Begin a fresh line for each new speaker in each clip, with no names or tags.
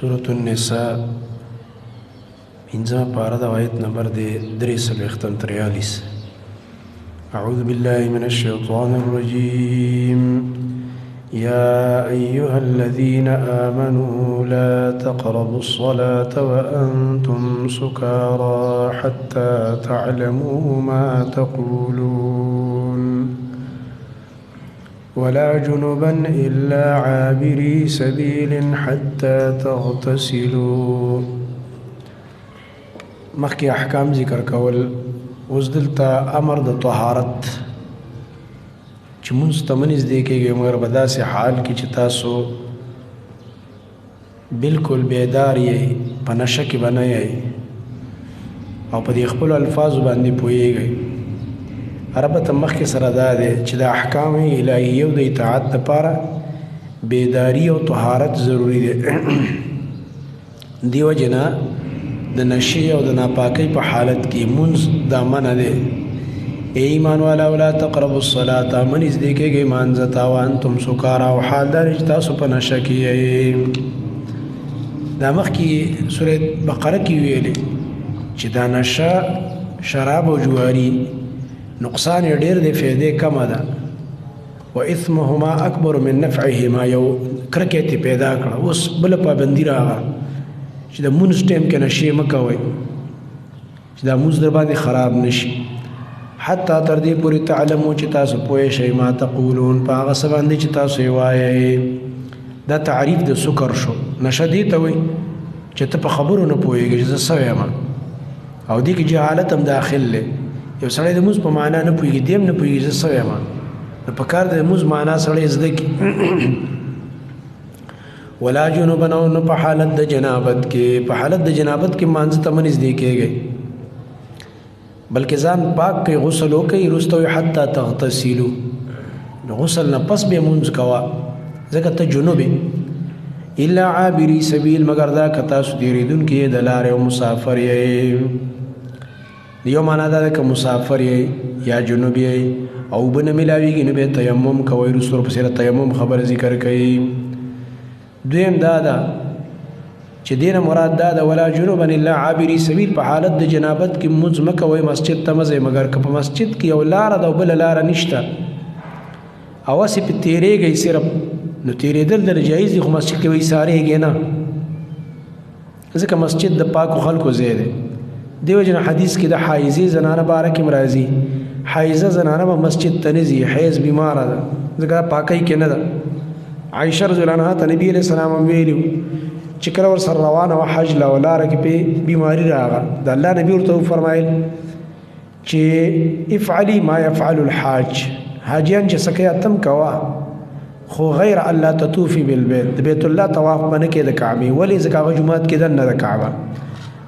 سورة النساء پنځمه پاره د آیت نمبر دی 43 43. أعوذ بالله من الشيطان الرجيم. يا أيها الذين آمنوا لا تقربوا الصلاة وأنتم سكارى حتى تعلموا ما تقولون ولا جنبا إلا عابري سبيل حتى تغتسلوا. مخکې احکام ذکر کول، اوس دلته امر د طهارت چې مونځ ته مه نږدې کېږئ مګر په داسې حال کې چې تاسو بالکل بیدار یئ، په نشه کې به نه یئ او په دې خپلو الفاظو باندې پوهېږئ. ربط مخکې سره دا دی چې د احکام الهیو د اطاعت دپاره بیداری او طهارت ضروري دی. دې وجې نه د نشې او د ناپاکۍ په حالت کې مونځ دا منع دی. ای ایمان والا ولا تقربوا الصلاة، مه نږدې کېږئ مانځه ته وانتم سکارا، او حال دا دی چې تاسو په نشه کې یئ. دا مخکې سورة بقره کې ویلې چې دا نشه شراب او جواري نقصان یې ډېر دی، فایدې کمه ده. و اثمهما اکبر من نفعهما، یو کرکه ترې پیدا کړه. اوس بله پابندي راغله چې د مونځ ټایم کې نشې مه کوئ چې دا مونځ در باندې خراب نشي، حتی تر دې پورې تعلمو چې تاسو پوه شئ ما تقولون، په هغه څه باندې چې تاسو یې وایئ. دا تعریف د سکر شو. نشه دې ته وایي چې ته په خبرو نه پوهېږې چې زه څه وایم، او دې کې جهالت هم داخل دی. یو سړی د مونځ په معنا نه پوهېږي، دی هم نه پوهېږي زه څه وایم، نو په کار د مونځ معنا سړی زده کړي. ولا جنبا، او نه په حالت د جنابت کې، په حالت د جنابت کې مانځه ته مه نږدې کېږئ، بلکې ځان پاک کړئ، غسل وکړئ، وروسته وایي حتی تغتسلو، نو غسل نه پس بیا مونځ کوه ځکه ته جنوب یې. الا عابري سبیل، مګر دا که تاسو تېرېدونکي یې د لارې او مسافر یې. یو معنا دا ده که مسافر یې یا جنوب یې او اوبه نه میلاویږي نو بیا تیمم کوئ، وروسته ورپسې د تیمم خبره ذکر کوي. دویم دا ده چې دینه مراد دا ده ولا جنوبا الا عابري سبیل، په حالت د جنابت کې مونځ مه کوئ، مسجد ته مه ځئ، مګر که په مسجد کې یو لاره ده او بله لاره نشته او هسې پې تېرېږئ صرف، نو تېرېدل درله جایز دي، خو مسجد کې به ایسارېږئ نه، ځکه مسجد د پاکو خلکو ځای دی. دې وجې نه حدیث کې د حایزې زنانه باره کې هم راځي، حایزه زنانه به مسجد ته نه ځي، حیض بیماره ده ځکه پاکۍ کې نه ده. عایشه رضی الله عنها ته نبي علیه السلام هم ویلي چې کله ورسره روانه وه حج له، لاره کې پې بیماري راغله، د الله نبي ورته وفرمایل چې افعلي ما يفعل الحاج، حاجیان چې څه کوي اتم کوه، خو غیر الله تطوفي بالبیت، د بیت الله طواف به نه کوې د کعبې. ولې؟ ځکه هغه جومات کې دننه د کعبه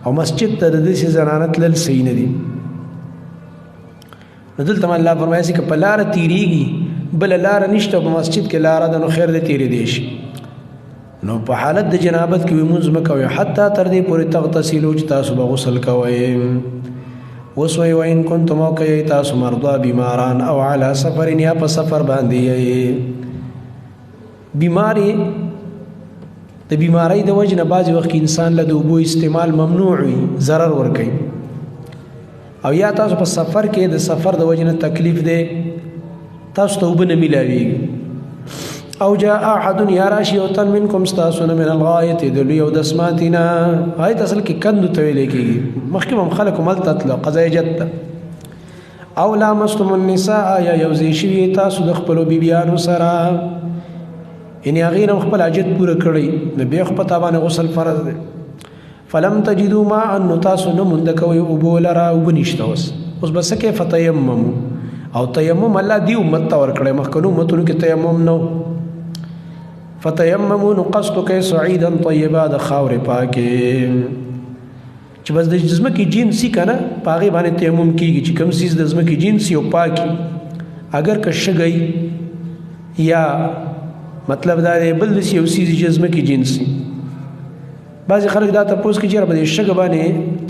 او مسجد ته د داسې زنانه تلل صحیح نه دي. نو دلته الله فرمایي چې که په لاره تېرېږي بله لاره نشته په مسجد کې لاره ده نو خیر دی تېرېدی شي. نو په حالت د جنابت کې لمونځ مه کوئ حتی تر دې پورې تغتسلو چې تاسو به غسل کوئ. اوس وایي وان کنتم، او که یئ تاسو مرضا بیماران او علی سفر، یا په سفر باندې یئ. بیماری د بیماری د وجې نه بعضې وخت کې انسان له د اوبو استعمال ممنوع وي، ضرر ورکوي، او یا تاسو په سفر کې د سفر د وجې نه تکلیف دی، تاسو ته اوبه نه میلاویږي. او جاء احد، یا راشي یو تن منکم ستاسو نه من الغایط، د لوی او د سماتینا. غایط اصل کې کندو ته ویل کېږي، مخکې هم خلکو ملته تلو قضای جت ته. او لامستم النساء، یا یوځای شوي تاسو د خپلو بیبیانو سره، یعنې هغې نه هم خپل حاجت پوره کړی، نو بیا خو په تا باندې غسل فرض دی. فلم تجدو ماء، نو تاسو نه مونده کوئ اوبو لره، اوبه نشته اوس، اوس به څه کوئ؟ فتیممو، او تیمم الله دې امت ته ورکړی، مخکنو امتونو کې تیمم نه و. فتیممو، نو قصد کوئ صعیدا طیبا، د خاورې پاکې، چې بس د ځمکې جنسي که نه په هغې باندې تیمم کېږي، چې کوم څیز د ځمکې جنسي او پاکي، اګر که شګی یا مطلب دا دی بل داسې یو څیز چې ځمکې جنسي. بعضې خلک دا تپوس کوي چې یاره په دې شګه باندې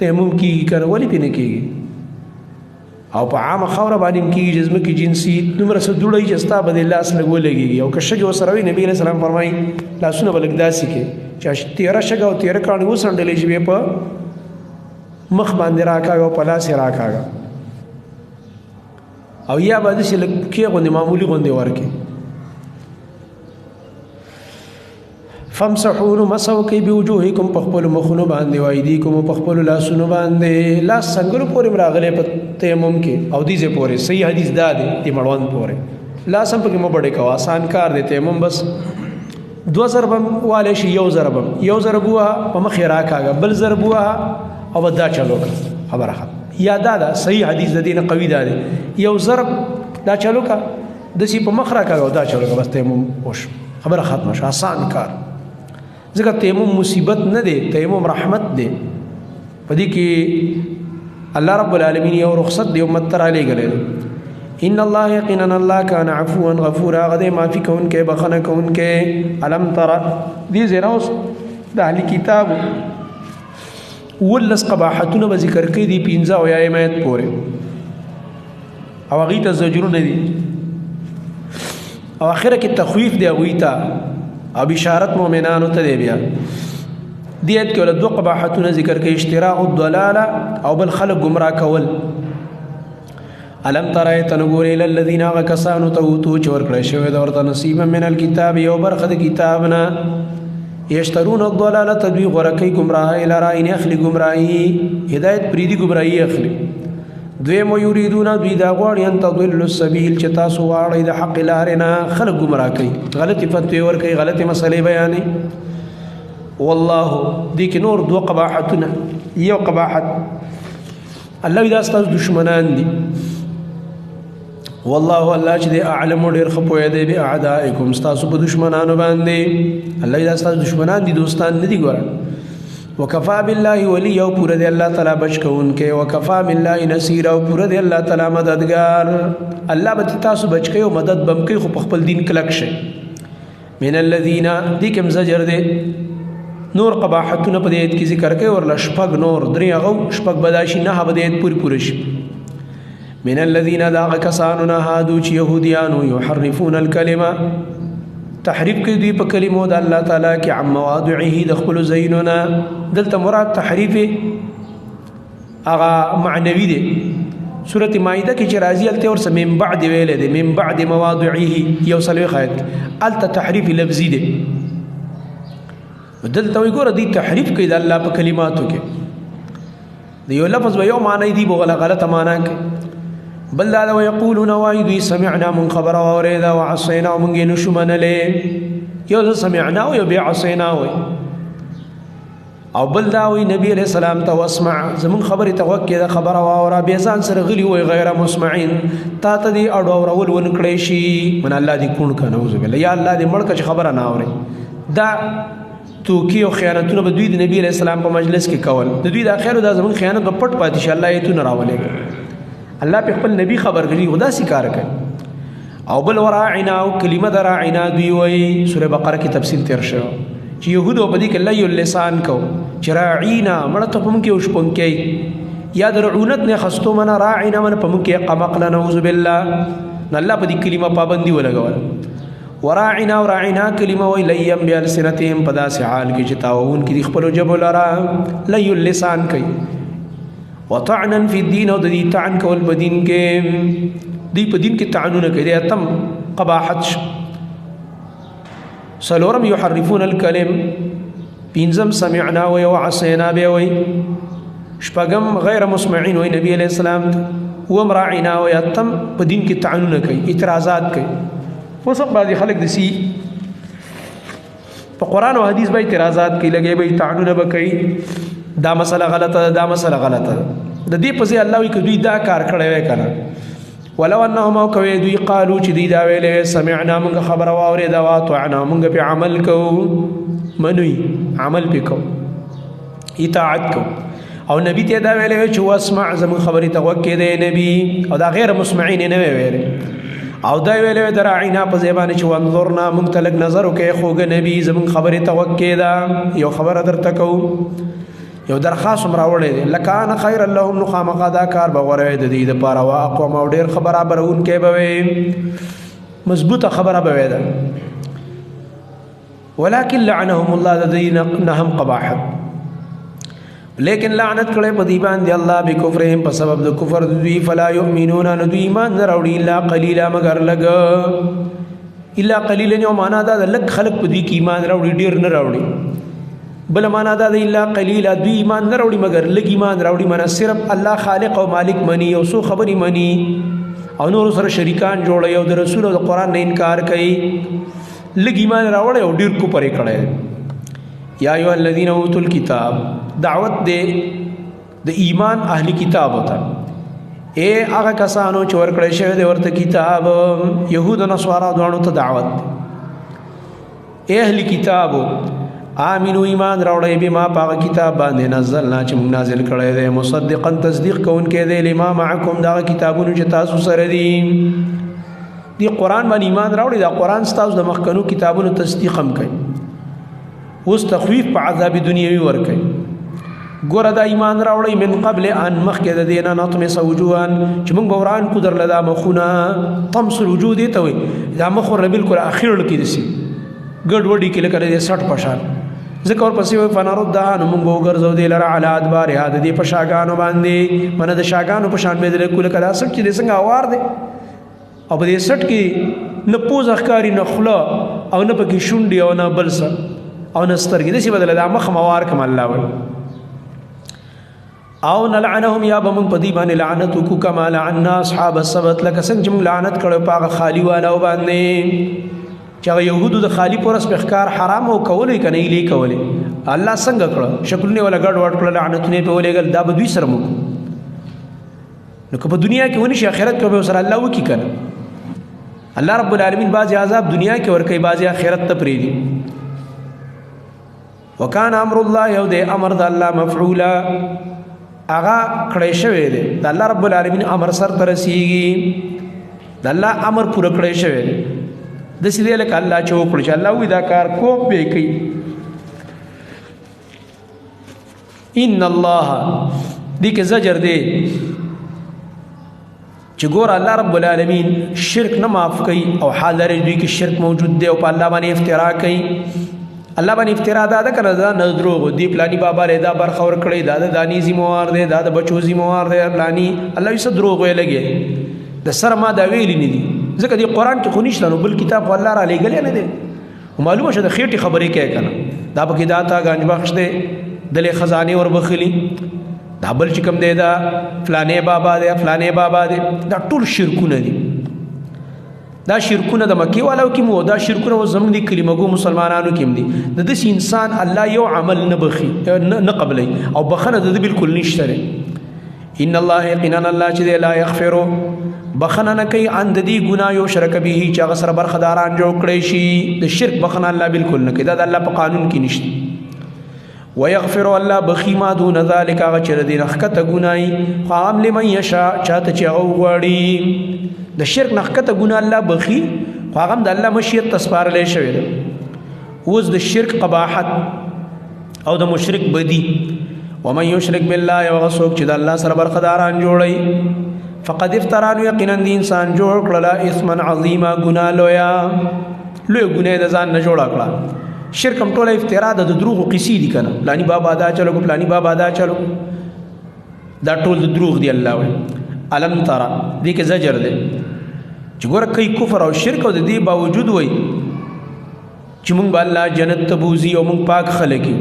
تیمم کېږي که نه، ولې پرې نه کېږي؟ او په عامه خاوره باندې هم کېږي چې ځمکې جنسي دومره څه دوړه وي چې ستا به دې لاس لږ ولګېږي، او که شګې ورسره وي، نبي علیه السلام فرمایي لاسونه به لږ داسې کړې چې تیره شګه او تیره کاڼي وسنډلې شي، په مخ باندې راکاږه او په لاس یې راکاږه، او یا به داسې لږ کې غوندې معمولي غوندې ورکې. فامسحوا مسو کوي بوجوهکم په خپل مخونو باندې، وایدیکم په خپل لاسونو باندې. لاس څنګه پورې راغلې په تیمم کې او دې ځای پورې صحیح حدیث دا دی، د مړوند پورې لاس هم پکې مو بډې کوه، آسان کار دی. تیمم بس دو ضربم والے شي، یو ضربم یو ضرب وه په مخ یې راکاږه، بل ضرب وه او دا چلو کړه، خبره ختم. یا دا ده صحیح حدیث د دې نه قوي دا دی، یو ضرب دا چلو کا دسی په مخ راکاږه او دا چلو کا، بس تیمم وشو، خبره ختمه شوه، آسان کار. ځکه تیمم مصیبت نه دی، تیمم رحمت دی. په دې کې الله رب العالمین یو رخصت دی امت ته رالیږلی دی. ان الله یقینا الله کان عفوا غفورا، هغه دی معافي کوونکی بخښنه کوونکی. الم تر دې ځای نه اوس د اهل کتاب 19 قباحتونه به ذکر کړي دي، 15 او یایم آیت پورې، او هغوی ته زجرونه دي، او اخره کې تخویف دی هغوی ته او بشارت مؤمنانو ته دی. بیا دې آیت کې ول دوه قباحتونه ذکر کوي، اشتراء الضلاله او بل خلق گمراه کول. الم تر تنګوري للذین کسانو ته اوتو چې ورکړی شوی د ورته نصیب من الكتاب یو برخه د کتاب نه، یشترون الضلاله دوی غوره کوي ګمراهۍ لره، یعنې اخلي ګمراهي، هدایت پرېږدي ګمراهي اخلي. دویم یریدون دوی دا غواړي ان تضلوا السبیل چې تاسو واړئ د حق لارې نه، خلک ګمراه کوي، غلطې فتوې ورکوي، غلطې مسلې بیانوي. والله دې کې نور دوه قباحتونه، یو قباحت الله وایي دا ستاسو دښمنان دي، والله الله چې دی اعلم ډېر ښه پوه دی باعدائکم ستاسو په دښمنانو باندې. الله وایي دا ستاسو دښمنان دي، دوستان نه دي. ګوره وکفا بالله ولی او پوره دی الله تعالی بچ کوونکی، وکفا بالله نصیر او پوره دی الله تعالی مددگار. الله به تاسو بچ کوي او مدد بم کوي، خو په خپل دین کلک شئ. من الذین دې کوم زجر دی، نور قباحتونه په دې آیت کې ذکر کوي، ورله شپږ نور درې هغه شپږ به داشي، نهه به دې آیت پورې پوره شي. من الذین دا کسانو نه هادو چې یهودیانو، یحرفون الکلمه تحریف کوي دوی په کلمو د الله تعالی کې، عن مواضعه د خپلو ځایونو نه. دلته مراد تحریف هغه معنوي دی. سورة مائده کې چې راځي هلته ورسره من بعد ویلی دی، من بعد مواضعه یو څلوېښت آیت، هلته تحریف لفظي دی. دلته وایي ګوره دوی تحریف کوي د الله په کلماتو کې، د یو لفظ به یو معنی دی به غلطه معنی کوي. بل دا ويقولون وایي دوی سمعنا من خبره واورېده وعصینا مونږ یې نشو منلی. یو ځل سمعنا او یو بیا عصینا وایي. او بل دا وایي نبی علیہ السلام ته واسمع، زمونږ خبرې ته غوږ کېده، خبره واوره، بیا ځان سره غلي وایي غیر مسمعین، تا ته دې اډو اورول ونه کړی شي. من الله دې کوڼ کړه، نعوذ بالله، یا الله دې مړ کړه چې خبره نه اوري. دا توکي او خیانتونه به دوی د نبی علیہ السلام په مجلس کې کول. د دوی دا خیال دا زمونږ خیانت به پټ پاتې شي، الله یې تونه راولېږه. الله په خپل نبی خبر کړي، خدا سي کار کوي. او بل وراعنا او کلمه دراعنا دوی وایي، سوره بقره کې تفصیل تیر شو چې يهودو په دې کې لي اللسان کو چې راعینا مړه ته په مونږ کې وشپونکی، یا د رعونت نه خستو منه راعینا منه په مونږ کې قمقله نعوذ بالله. نو الله په دې کلمه پابندي ولګوله. وراعنا وراعنا کلمه وایي لیم بالسنتهم، په داسې حال کې چې تاوون کې د خپلو ژبو لره لي اللسان کوي. وطعنا فی الدین، او د دې طعن کول په دین کې، دی په دین کې طعنونه کوي، دی اتم قباحت شو. څلورم یحرفون الکلم، پنځم سمعنا وی وعصینا به وی، شپږم غیر مسمعین وی نبی علیہ السلام ته، اووم راعینا وی، اتم په دین کې طعنونه کوي، اعتراضات کوي. اوس هم بعضې خلک داسې په قرآن او حدیث به اعتراضات کوي، لګې به طعنونه به کوي، دا مسله غلطه ده، دا مسله غلطه ده. د دې په ځای الله وایي که دوی دا کار کړی وای که نه، ولو انهم او کوي دوی قالو چې دوی دا ویلی وای سمعنا مونږ خبره واورېده واطعنا مونږ پې عمل کوو، منوي عمل پې کوو، اطاعت کوو. او نبی ته دا ویلی وای چې واسمع زموږ خبرې ته غوږ کېږدی نبی، او دا غیر مسمعین یې نه وی ویلی. او دا ویلی وای د راعینا په ځای باندې چې وانظرنا مونږ ته لږ نظر وکړئ خوږه نبی زموږ خبرې ته غوږ کېږده، یو خبره درته کوو، یو درخواست هم راوړی دی، لکان خیرا لهم، نو خامخا دا کار به غوره وي د دوی دپاره، واقوم او ډېر ښه برابروونکی به وي، مضبوطه خبره به وي ده. ولكن لعنهم الله، د دې نه هم قباحت، لیکن لعنت کړي په دی باندې الله بکفرهم، په سبب د کفر دوی، فلا یؤمنون، نو دوی ایمان نه راوړي، الا قلیلا، مگر لګ. الا قلیلا یو معنا دا ده لږ خلک په دوی کې ایمان راوړي، ډیر نه راوړي. بل معنا دا ده الا قلیلا، دوی ایمان نه راوړي مګر لږ ایمان راوړي، معنا صرف الله خالق او مالک مني او څو خبرې مني او نور سره شریکان جوړي او د رسول او د قرآن نه انکار کوي. لږ ایمان راوړي او ډیر کو پرې کړي. یا ایها الذین اوتوا الکتاب، دعوت دې د ایمان اهل کتاب ته، اے هغه کسانو چې ورکړی شوی دی ورته کتاب، یهود او نصارا دواړو ته دعوت. اے اهل کتابو، آمنو، ایمان راوړی، بما، پاغه کتاب باندې، نزلنا، چې موږ نازل کړی دی، مصدقا، تصدیق کوونکی دی، لما معکم، دا کتابونو چې تاسو سره دي. دی قرآن باندې ایمان راوړي، دا قرآن ستاسو د مخکنو کتابونو تصدیق هم کوي. اوس تخویف په عذاب دنیوي ورکوي. ګوره دا ایمان راوړی، من قبل ان، مخکې د دې نه، نطمس وجوها، چې موږ به وران کو درله دا مخونه. طمس الوجوه دې ته وایي، دا مخ ورله بالکل اخر کې دسي ګډوډي کې لکه د سټ په شان. ځکه ورپسې وایي فنردها، نو موږ به وګرځو دې لره، علی ادبارها، د دې په شاګانو باندې، منه د شاګانو په شان به دې کول، لکه دا سټ چې دې څنګه اوار دی او په دې سټ کې نه پوزه ښکاري، نه خوله او نه پکې شونډې او نه بل څه او نه سترګې، داسې بدله دا مخ موار کوم. الله وایي او نلعنهم، یا به موږ په دې باندې لعنت وکړو، کما لعنا اصحاب السبت، لکه څنګه چې موږ لعنت کړو په هغه خالي والو باندې، چې هغه یهودو د خالي پر ورځ په ښکار حرام او کولې که نه یې کولې، الله څنګه کړه شکلونه ولا ګډ وډ کړه، لعنتونه یې په ولېږل. دا به دوی سره موږ، نو که په دنیا کې ونشي آخرت کې به سره الله وکړي که نه. الله رب العالمین بعضې عذاب دنیا کې ورکوي، بعضې آخرت ته پرېږدي. وکان امر الله، یو دی امر د الله، مفعولا، هغه کړی شوی دی. د الله رب العالمین امر سر ته رسیږي، د الله امر پوره کړی شوی دی. داسې دی لکه الله چې وکړو، چې الله وایي دا کار کوم به یې کوي. ان الله، دې کې زجر دی چې ګور الله رب العالمین شرک نه معاف کوي او حال لري دوی کې شرک موجود دی او په الله باندې افترا کوي. الله باندې افترا دا ده کنه، دا نه دروغ دی، پلانی بابا له دا برخه ور کړی، دا د دانی ذمہوار دی، دا د بچو ذمہوار دی، پلانی. الله یې څه دروغ ویل لګي، د سر ما دا ویلی نه دي، ځکه دی قرآن کې خو نشته، نو بل کتاب خو الله را لېږلی نه دی. معلومه شه د خېټې خبرې کوي کنه، دا پکې داتا گنج بخش دی، دلې خزانه ور بخلی، دا بل چې کوم دی دا فلانې بابا دی، فلانې بابا دی. دا ټول شرکونه دي. دا شرکونه د مکی والو کې مو، دا شرکونه اوس زموږ د کلمګو مسلمانانو کې هم دي. د داسې انسان الله یو عمل نه بخي، نه قبلوي او بخنه د ده بالکل نشته دی. ان الله، یقینا الله چې دی، لا یغفرو، بخنه نه کوي، ان د دې ګناه، یو شرک به، چې هغه سره برخداران جوړ کړی شي. د شرک بخنه الله بالکل نه کوي، دا د الله په قانون کې نشته. ويغفر، الله بخي، ما دون ذلك، هغه چې د دې نه ښکته ګناهي، خو عام، لمن یشاء، چاته چې هغه وغواړي. د شرک نه ښکته ګناه الله بخي، خو هغه هم د الله مشیت ته سپارلی شوی دی. اوس د شرک قباحت او د مشرک بدی. ومن یشرک بالله، هغه څوک چې د الله سره برخداران جوړوي، فقد افترا، یقینا د انسان جوړ کړله، اثما عظیما، ګناه لویه، لوی ګناه د ځان نه جوړه کړه. شرک هم ټوله افترا ده، د دروغو قصې دي کنه، پلانی بابا دا چلو، پلانی بابا دا چلو، دا ټول د دروغ دی. الله وایي الم ترى، دې کې زجر دی چې ګوره کوي کفر او شرک او د دې باوجود وایي چې مونږ به الله جنت ته بوځي او مونږ پاک خلک یو.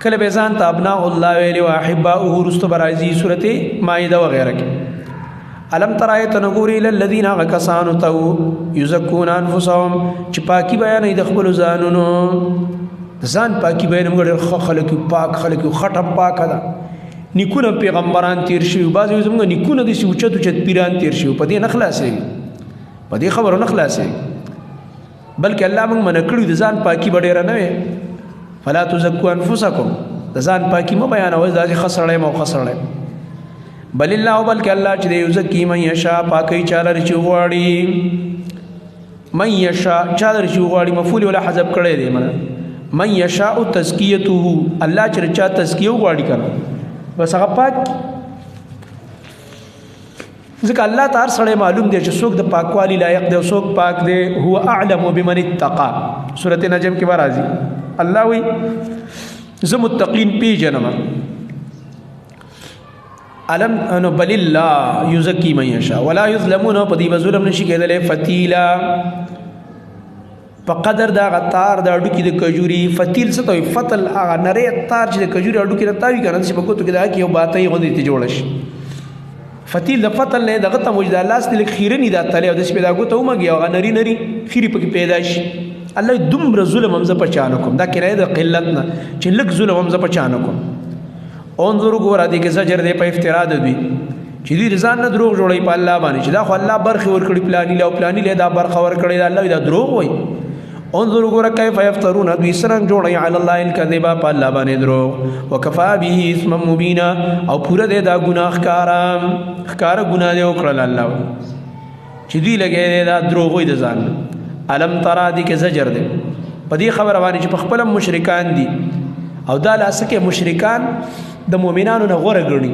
کله به ځان ته ابناء الله ویلي او احباؤه، وروسته به راځي سورت مائده وغیره کې. الم تر، آیت نګوري، للذین، هغه کسانو ته، یزکون انفسهم، چې پاکي بیانوي د خپلو ځانونو. ځان پاکي بیان، موږ ډېر ښه خلک یو، پاک خلک یو، خټه پاکه ده، نیکونه پیغمبران تیر شوي، بعضې زموږ نیکونه داسې اوچت اوچت پیران تیر شوي. په دې نه خلاصېږي، په دې خبرو نه خلاصېږي، بلکې الله موږ منع کړي د ځان پاکي به ډېره نه وي. فلا تزکو انفسکم، د ځان پاکي مه بیانوئ، داسې ښه سړی یم او ښه سړی. بل الله، بلکې الله چې دی، یزکی من یشا، پاکي چا لري چې غواړي. من یشا، چا لري چې غواړي، مفعول ولا حذف کړی دی، منه من یشاء تزکیته، الله چې چا تزکیه غواړي کنه بس هغه پاک. ځکه الله ته هر سړی معلوم دی چې څوک د پاکوالي لایق دی او څوک پاک دی. هو اعلم بمن اتقا. سورته نجم کې راځي، الله وی زه متقین پیژنم. الم انو بل الله یزکی من یشاء ولا یظلمون، په دې ظلم نشي کېدلی. فتیلا په قدر دا غتار د اډو کې د کجوري. فتیل څه ته؟ فتل هغه نری تار چې د کجوري اډو کې راتاوي کنه، چې په کوتو کې دا کې یو باتې غوندې ته جوړ شي. فتیل د فتل نه دغه ته موجود لاس دې خیرنی دا تلې او د سپیدا ګوته ومګي او نری نری خیری پکې پیدا شي. الله دومره ظلم هم زه پچانو کوم، دا کرایه د قلت نه چې لږ ظلم هم زه پچانو کوم. انظر ګوره دې کې زجر دې په افترا د دوی چې دوی ځان نه دروغ جوړوي په الله باندې، چې دا خو الله برخه ورکړي پلاني له پلاني له دا برخه ورکړي، دا الله دا دروغ وایي. انظر ګوره کیف یفترون، دوی څنګه جوړوي علی الله الکذب، په الله باندې دروغ. وکفا به اسم مبینا، او پوره دې دا ګناه ښکارا ښکارا ګناه دې وکړل الله چې دوی لګې دا دروغ وایي د ځان. الم ترا دې کې زجر دی په دې خبره باندې چې په خپل مشرکان دي، او دا لاسکه مشرکان د مؤمنانو نه غوره ګڼي.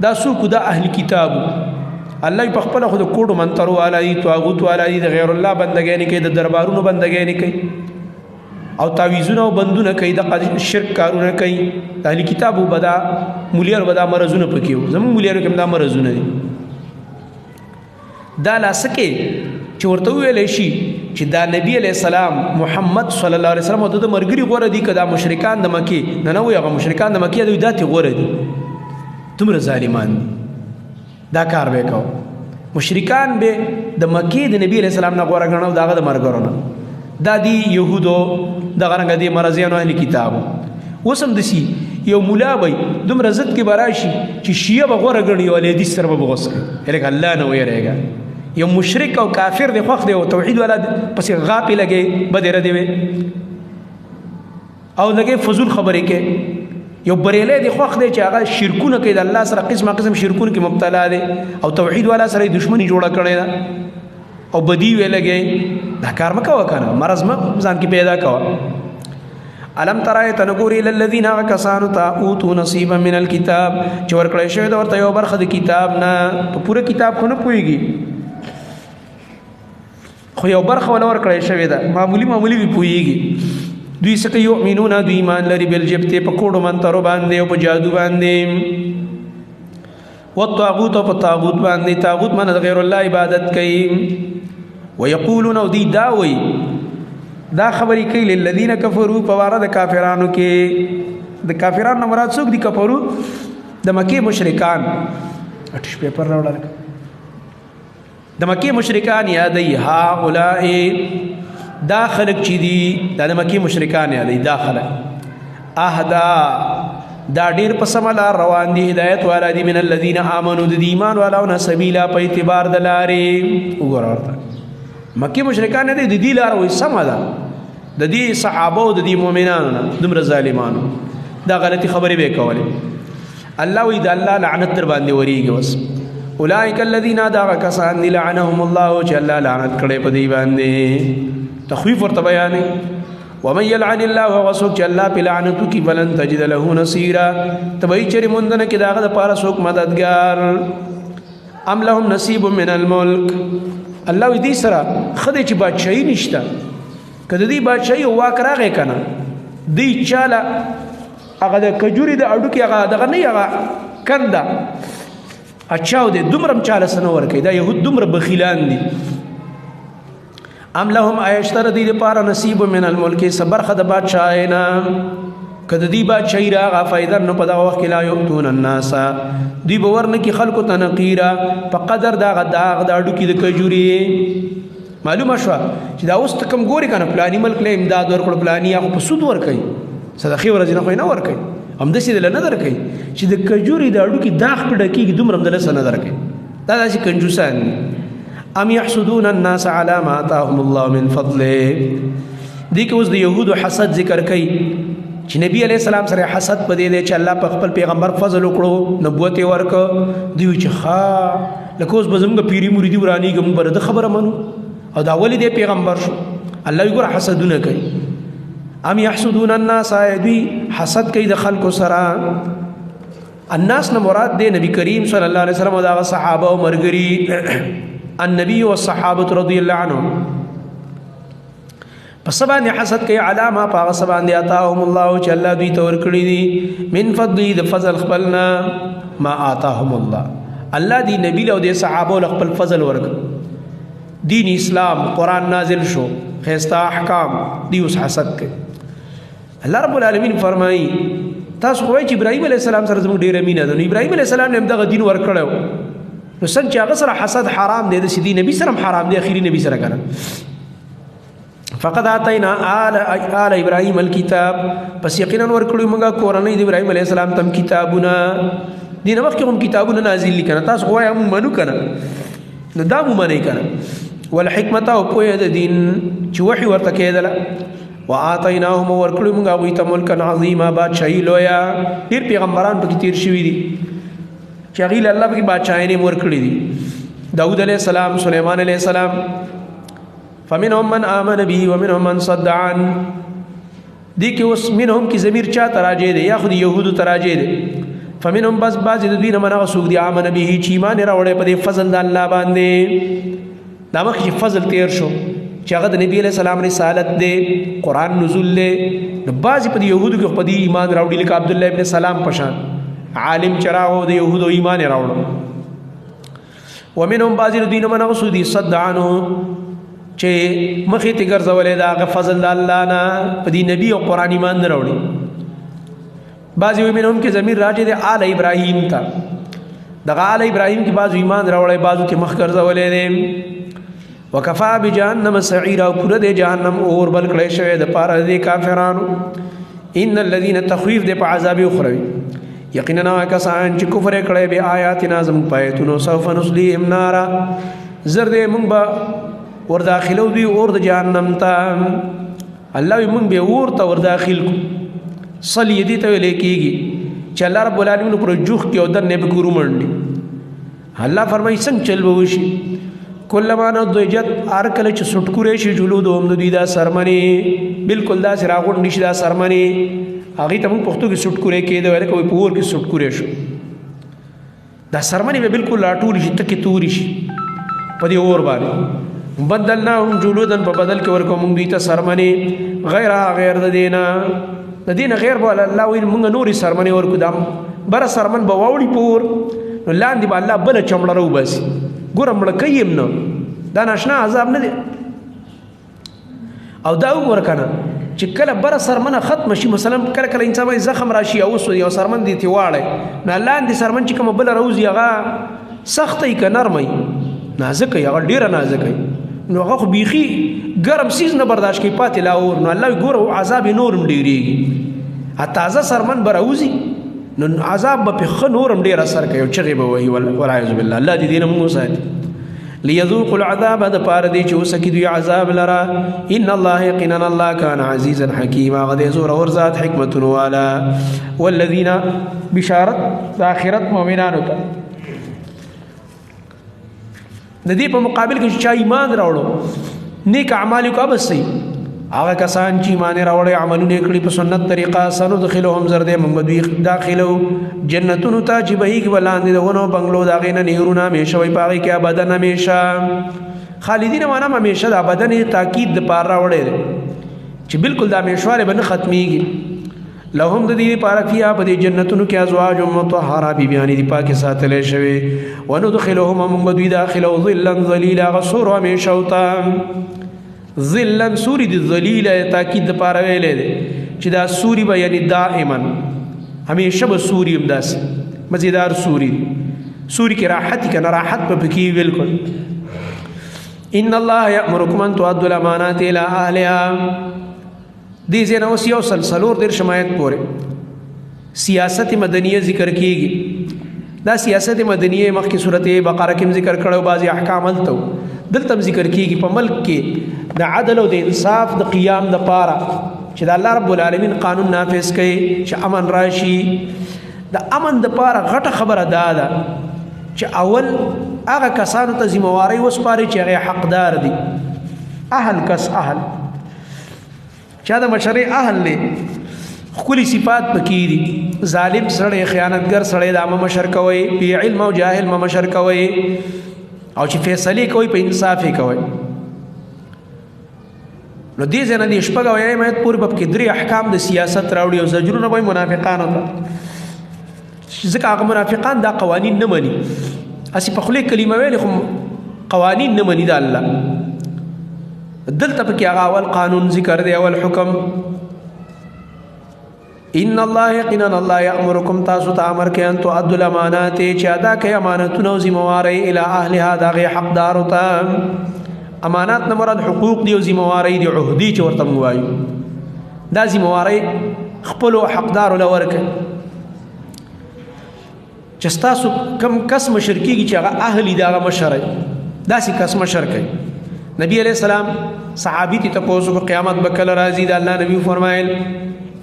دا څوک؟ دا اهل کتابو. الله په خپل خود کوډو منترو والا دي، طاغوت والا دي، د غیر الله بندګۍ نه کوي، د دربارونو بندګۍ نه کوي، او تعویذونه او بندونه کوي، د شرک کارونه کوي. د اهل کتابو بدا مولیانو بدا مرزونه پکې وو، زموږ مولیانو کې دا مرزونه دي. دا لاسکه چې ورته ویل شي چې دا نبی علی السلام محمد صلی الله علیه وسلم او د مرګري غوره دي کدا مشرکان د مکی نه؟ نه وي، هغه مشرکان د مکی دوی داتې غوره دي. دومره ظالمان دي، دا کار به کو. مشرکان به د مکی د نبی علی السلام نه غوره غنو داغه د مرګرو نه. دا دی يهودو دغه رنګ دی مرزیانو اهل کتابو. وسم دسی یو مولا وي دومره زد کې براشي چې شیعه به غوره غني او حدیث سره به بغوس کوي، لکه الله نه ویریږي. یو مشرک او کافر دی خوښ دی او توحید والا پسې غاپې لګي بدې ردې وي او لګي فضول خبرې کوي. یو بریلی دی خوښ دی چې هغه شرکونه کوي، د الله سره قسمه قسم شرکونه کې مبتلا دی او توحید والا سره دښمني جوړه کړې ده او بدی وی لګي. دا کار مکه وکنه، مرض ما ځان کې پیدا کوه. الم ترای تنګوري للذین کسانو تا اوتو نصیبا من الكتاب، چې ورکړی شوی دا ورته یو برخه د کتاب نه. په پوره کتاب خو نه پويږي، خو یو برخه ول ورکړی شوی ده، معمولی معمولی وی پويږي. دوی څه کوي؟ یؤمنون، دوی ایمان لري بالجبت، په کوډو منترو باندې او په جادو باندې، والطاغوت، په طاغوت باندې. طاغوت من غیر الله عبادت کوي. ويقولون، او دی دا وی دا خبرې کوي، للذین کفروا، په واره د کافرانو کې. د کافرانو مراد څوک دي؟ کفرو د مکه مشرکان. اټش پیپر راوړل. د مکه مشرکان یادې، ها اولائے، دا خلق چې دي دا د مکه مشرکان یادې، دا خلق اهدا، دا ډیر په سمه لار روان دي، هدایت والا دي، من الذین آمنو، د ایمان والاو نه، سبیلا، په اعتبار د لارې. وګوره ورته مکه مشرکان نه دي، د دې لار وې سمه ده د دې صحابه او د دې مؤمنانو نه. دومره ظالمانو دا غلطي خبرې به کولې. الله وی د الله لعنت در باندې وریږي. وس اولئک الذین، دا کسان دي، لعنهم الله، چې الله لعنت کړي په دې باندې. تخویف ورته بیانې. ومن يلعن الله، وسوک چې الله په لعنتو کې، فلن تجد له نصيرا، تبي چری مونږ کې داغه د پاره څوک مددگار. ام لهم نصیب من الملک، الله دې سره خدای چې بادشاہي نشته. کله دې بادشاہي واک راغې کنه، دی چاله هغه د کجوري د اډو کې هغه دغه نه هغه کنده اچاو دې دومره چاله سن ور کوي. دا يهود دومره بخیلان دي. ام لهم، ایشتر دی لپاره نصیب من الملک، صبرخه د بادشاہي نه؟ کله دی بادشاہي راغه فائدہ، نو په دغه وخت کې لا یؤتون الناس، دی باور نه کی خلکو ته نقیرا، په قدر دا داغ د اډو کې د کجوري. معلومه شو چې دا اوس ته کم ګوري کنه، پلاني ملک له امداد ورکړ پلاني، هغه په سود ورکړي، صدقې ورځ نه خو نه ورکړي، هم د سې نه درکړي چې د کجوري د اډو کې داغ په ډکیږي دومره هم د لسه نه درکړي. دا داسې کنجوسان دي. ام يحسدون الناس على ما آتاهم الله من فضله، دې کې اوس د يهودو حسد ذکر کوي چې نبی علی السلام سره حسد پدې دی چې الله په خپل پیغمبر فضل وکړو، نبوت یې ورک. دی چې ښا لکه اوس به زموږ پیری مریدي ورانیږي، موږ به د خبره منو او دا ولې دی پیغمبر شو. الله یې ګوره حسدونه کوي. ام يحسدون الناس، دوی حسد کوي د خلکو سره. الناس نه مراد دی نبی کریم صلی الله علیه وسلم او دا صحابه او مرګري، النبي والصحابه رضی الله عنهم. په څه باندې حسد کوي؟ علامه په هغه څه باندې آتاهم الله چې الله دوی ته ورکړي دي، من فضله د فضل خپلنا، ما آتاهم الله. الله دی نبی له دې صحابو له خپل فضل ورک، دین اسلام قرآن نازل شو، خسته احکام دی، اوس حسد کوي. الله رب العالمین فرمایي تاسو خو چې ابراهیم علی السلام سره زموږ ډیره مینه ده، نو ابراهیم علی السلام هم دغه دین ورکړو، نو څنګه چې هغه سره حسد حرام دی، د سیدی نبی سره حرام دی، اخیری نبی سره کنه. فقد اتینا آل آل ابراهیم الكتاب، پس یقینا ورکړو موږ کورنۍ د ابراهیم علی السلام تم کتابونه. دین مخکې هم کتابونه نازل لیکنه، تاسو خو یې موږ منو کنه، نو دا مو منئ کنه. والحکمت او پوهه د دین چې وحي ورته کېدله. وآتیناهم ورکړو موږ هغوی ته ملکا عظیما، بادشاهي لویه. ډېر پیغمبران پکې تېر شوي دي چې هغوی له الله پکې بادشاهۍ هم ورکړي دي، داود علیه السلام، سلیمان علیه السلام. فمنهم من آمن به ومنهم من صد عن. دې کې اوس منهم کې ضمیر چا ته راجع دی؟ یا خو د یهودو ته راجع دی. فمنهم بس بعضې د دوی نه من هغه څوک دي آمن به چې ایمان یې راوړی په دې فضل د الله باندې. دا مخکې چې فضل تېر شو چې هغه د نبی علیه السلام رسالت دی، قرآن نزول دی، نو بعضې په دې یهودو کې خو په دې ایمان راوړي، لکه عبدالله ابن سلام په شان عالم چې راغی د یهودو ایمان یې راوړو. ومنهم بعضې د دوی نه من هغه څوک دي صد عنه چې مخې ته ګرځولی د هغه فضل د الله نه، په دې نبی او قرآن ایمان نه راوړي. بعضې وایي منهم کې ضمیر راجع دی آل ابراهیم ته، دغه آل ابراهیم کې بعضو ایمان راوړی، بعضو ته مخ ګرځولی دی. وکفا بجهنم سعیرا، او پوره دی جهنم اور بل کړی شوی د پاره د کافرانو. ان الذین تخویف دی په عذاب اخروی، یقینا هغه کسان چې کفر یې کړی به آیاتنا زموږ په آیتونو، سوف نصلیهم نارا، زر دی موږ به ور داخلو دوی اور د جهنم ته. الله وی موږ به اور ته ور داخل کو. صلی دې ته ویل کېږي چې الله رب العالمین پر جوخ کې او دنه به کورو منډي. الله فرمایي څنګه چل به وشي؟ کلما نضجت، هر کله چې سټکورې شي جلودهم د دوی دا سرمنې، بالکل داسې راغونډې شي دا سرمنې، هغې ته موږ پښتو کې سټکورې کېده ویل که په اور کې سټکورې شو، دا سرمنې به بالکل راټولې شي، تکې تورې شي په دې اور باندې. بدلناهم جلودا، په بدل کې ورکوو موږ دوی ته سرمنې غیرها، غیر د دې نه، د دې نه غیر به الله ویل موږ نورې سرمنې ورکو، دا بره سرمن به واوړي په اور، نو لاندې به الله بله چمړه راوباسي. ګوره مړه کوي هم نه، دا ناشنا عذاب نه دی. او دا وګوره که نه چې کله بره سرمنه ختمه شي، مثلا کله کله انسان باندې زخم راشي او اوس یو سرمن دی ترې واړی، نو لاندې سرمن چې کومه بله راوځي هغه سخته وي که نرمه وي؟ نازکه وي، هغه ډېره نازکه وي، نو هغه خو بیخي ګرم څیز نه برداشت کوي، پاتې لا اور. نو الله وایي ګوره عذاب یې نور هم ډېرېږي، تازه سرمن به راوځي نو عذاب به پې ښه نور هم ډېر اثر کوي او چغې به وهي، والعیاذ بالله. الله دې دې نه موږ وساتي. ليذوقوا العذاب د پاره دی چې وسکي دوی عذاب لره. ان الله یقینا الله کان عزیزا حکیما، هغه دی زورور ذات حکمتونو والا. والذین بشارت د آخرت مؤمنانو ته، د دې په مقابل کې چې چا ایمان راوړو نیک اعمال وکړه، بس صحیح. هغه کسان چې ایمان راوړی عملونه یې کړي په سنت طریقه، سندخلهم زر دی موږ دوی داخلو جنتونو ته چې بهیږي به لاندې د ونو بنګلو د هغې نه نهرونه همیشه وي په هغې کې ابداً همیشه خالدین. معنا همیشه د ابداً یې تاکید دپاره راوړی دی چې بالکل د همیشوالی به نه ختمیږي. لهم د دې لپاره فیها په دې جنتونو کې ازواج مطهره، بیبیانې دي پاکې ساتلی شوې. وندخلهم موږ به دوی داخلو ظلا ظلیلا، هغه سور همیشه ته. ظلا سوري د ذلیله تاکید دپاره ویلی دی چې دا سوري به یعنی دائما همیشه به سوري هم داسې مزیدار سوري دی، سوري کې راحت که نه راحت به پکې وي بالکل. ان الله یأمرکم ان تؤدوا الامانات الی اهلها. دې ځای نه اوس یو سل څلور دېرش آیت پورې سیاست مدنیه ذکر کیږي. دا سیاست مدنیه مخکې سورت بقره کې هم ذکر کړی او بعضې احکام هلته وو، دلته هم ذکر کیږي. په ملک کې د عدل او د انصاف د قیام دپاره چې د الله رب العالمین قانون نافذ کړي چې امن راشي، د امن دپاره غټه خبره دا ده چې اول هغه کسانو ته ذمهوارۍ وسپاري چې هغه حقدار دي، اهل کس، اهل چا د مشرۍ اهل دی، ښکلي صفات پکې دي. ظالم سړی، خیانتګر سړی دا مه مشر کوئ، بې علم او جاهل مه مشر کوئ، او چې فیصلې کوئ په انصاف یې کوئ. نو دې ځای نه دې 76 آیت پورې به پکې درې احکام د سیاست راوړي او زجرونه به منافقانو ته، ځکه هغه منافقان دا قوانین نه مني، هسې په خولې کلمه ویلې خو قوانین نه مني د الله. دلته پکې هغه اول قانون ذکر دی، اول حکم. ان الله یقینا الله یامرکم تاسو ته امر کوي ان تؤدوا الامانات چې ادا کوي امانتونه او ذمہوارۍ الی اهلها د هغې حقدارو ته. امانات نه مراد حقوق دي او ذمہوارۍ دي، عهدې چې ورته موږ وایو، دا ذمہوارۍ خپلو حقدارو له ورکړي. چې ستاسو کم کس مشر کېږي چې هغه اهلي د هغه مشر دی، داسې کس مشر کوي. نبی علیہ السلام صحابي ته تپوس وکړو قیامت به کله راځي؟ د الله نبی فرمایل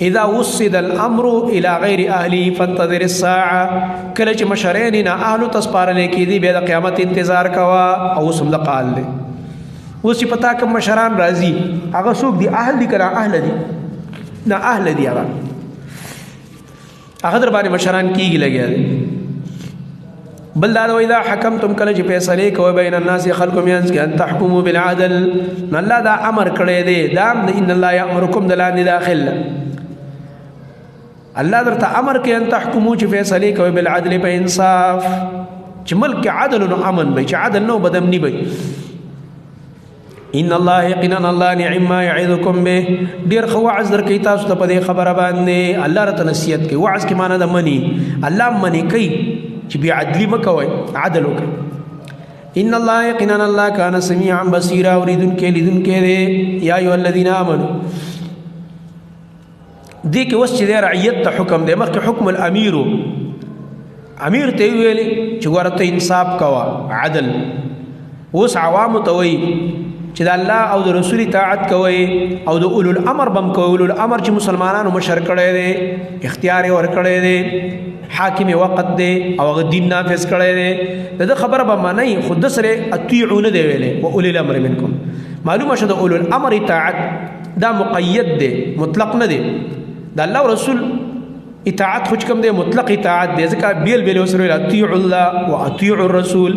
اذا وسد الامر الى غیر اهله فانتظر الساعه، کله چې مشرین نه اهل ته سپارل کېدي بیا د قیامت انتظار کوه. او اوس هم د قال دی، اوس چې پتا کوم مشران راځي هغه څوک دي؟ اهل دي که نه اهل دي؟ نه اهل دي. هغه در باندې مشران کېږي لګیا دي. بل دا اذا حکمتم کله چې فیصله کوئ بین الناس خلکو مینځ کې ان تحکموا بالعدل، نو الله دا امر کړی دی، دا ان الله یامرکم د لاندې داخل. الله درته امر کوي ان تحکموا چې فیصله کوئ بالعدل په انصاف، چې ملک عدل نو امن وي، چې عدل نو بدمني وي. ان الله یقینا الله نعم ما يعظكم به، ډیر خو وعظ درکې تاسو ته په دې خبره باندې. الله راته نصیحت کوي، وعظ کې معنی د منی، الله منی کوي چې بی عدلی مکوئ، عدل وکړئ. ان الله یقینا الله کان سمیعا بصیرا، اوریدونکی لیدونکی دی. یا ایها الذین آمنو، دې کې اوس چې دی رعیت ته حکم دی، مخکې حکم الامیر، امیر ته ویلې چې ګوره ته انصاف کوه، عدل. اوس عوامو ته وایي چې د الله او د رسول اطاعت کوئ او د اولو الامر بم کوئ. اولو الامر چې مسلمانانو مشر کړی دی، اختیار یې ورکړی دی، حاکم وقت دی او هغه دین نافذ کړی دی، د ده خبره به منئ، خو ده سره اطیعو نه دی ویلی. و اولي الامر منکم، معلومه شوه د اولو الامر اطاعت دا مقید دی، مطلق نه دی. د الله او رسول اطاعت خو چې کوم دی مطلق اطاعت دی، ځکه بیل بیل ورسره ویل اطیعوا الله و اطیعوا الرسول.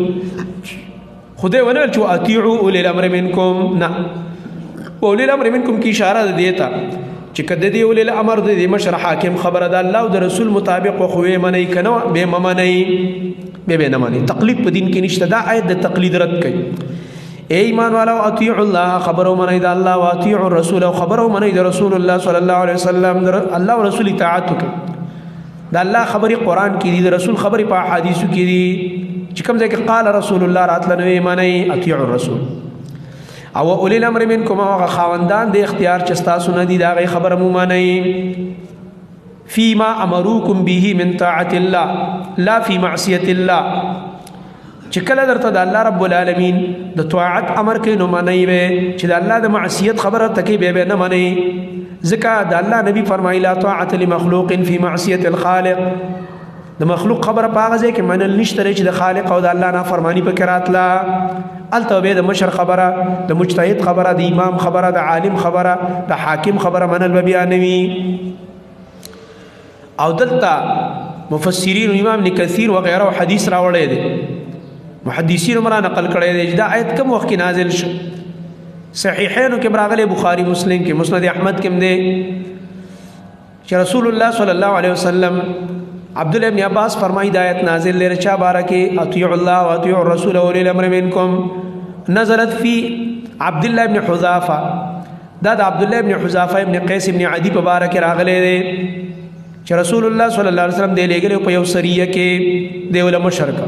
خدای ونه ویل چې اطیعوا اولي الامر منکم، نه، اولي الامر منکم کې اشاره ده دې ته چې که د دې اولي الامر د دې مشر حاکم خبره ده الله او د رسول مطابق خو یې منئ، که نه به مه منئ، به نه منئ. تقلید په دین کې نشته، دا آیت د تقلید رد کوي. اے ایمان والو اطیعوا الله، خبرو منئ د الله، او اطیعوا الرسول، او خبرو منئ د رسول الله صلی الله علیه وسلم. د الله او رسول اطاعت وکړئ. د الله خبرې قرآن کې دي، د رسول خبرې په احادیثو کې دي، چې کوم ځای کې قال رسول الله راتله نو یې منئ، اطیعوا الرسول. او اولی الامر منکم، هغه خاوندان د اختیار چې ستاسو نه دي د هغې خبره مو منئ. فيما امروکم به من طاعة الله لا فی معصیة الله، چې کله درته د الله رب العالمین د طاعت امر کوي نو منئ به، چې د الله د معصیت خبره ته کوي به نه منئ. ځکه د الله نبی فرمایي لا طاعة لمخلوق فی معصیة الخالق، د مخلوق خبره په هغه ځای کې منل نشته چې د خالق او د الله نافرمانی پکې راتله. هلته به د مشر خبره، د مجتهد خبره، د امام خبره، د عالم خبره، د حاکم خبره منل به بیا نه وي. او دلته مفسرین امام ابن کثیر وغیره حدیث راوړی دی، محدثین هم را نقل کړی دی چې دا آیت کوم وخت کې نازل شو. صحیحینو کې راغلی، بخاری مسلم کې، مسند احمد کې هم دی چې رسول الله صلی الله علیه وسلم عبد الله ابن عباس فرمایي دا آیت نازل لري چا بارکه اطیعوا الله واطیعوا الرسول واولي الامر منکم، نزلت فی عبد الله ابن حذافه. دا د عبد الله ابن حذافه ابن قیس ابن عدی په باره کې راغلی دی چې رسول الله صلی الله علیه وسلم دی لېږلی په یو سریه کې دی وله مشر کړ.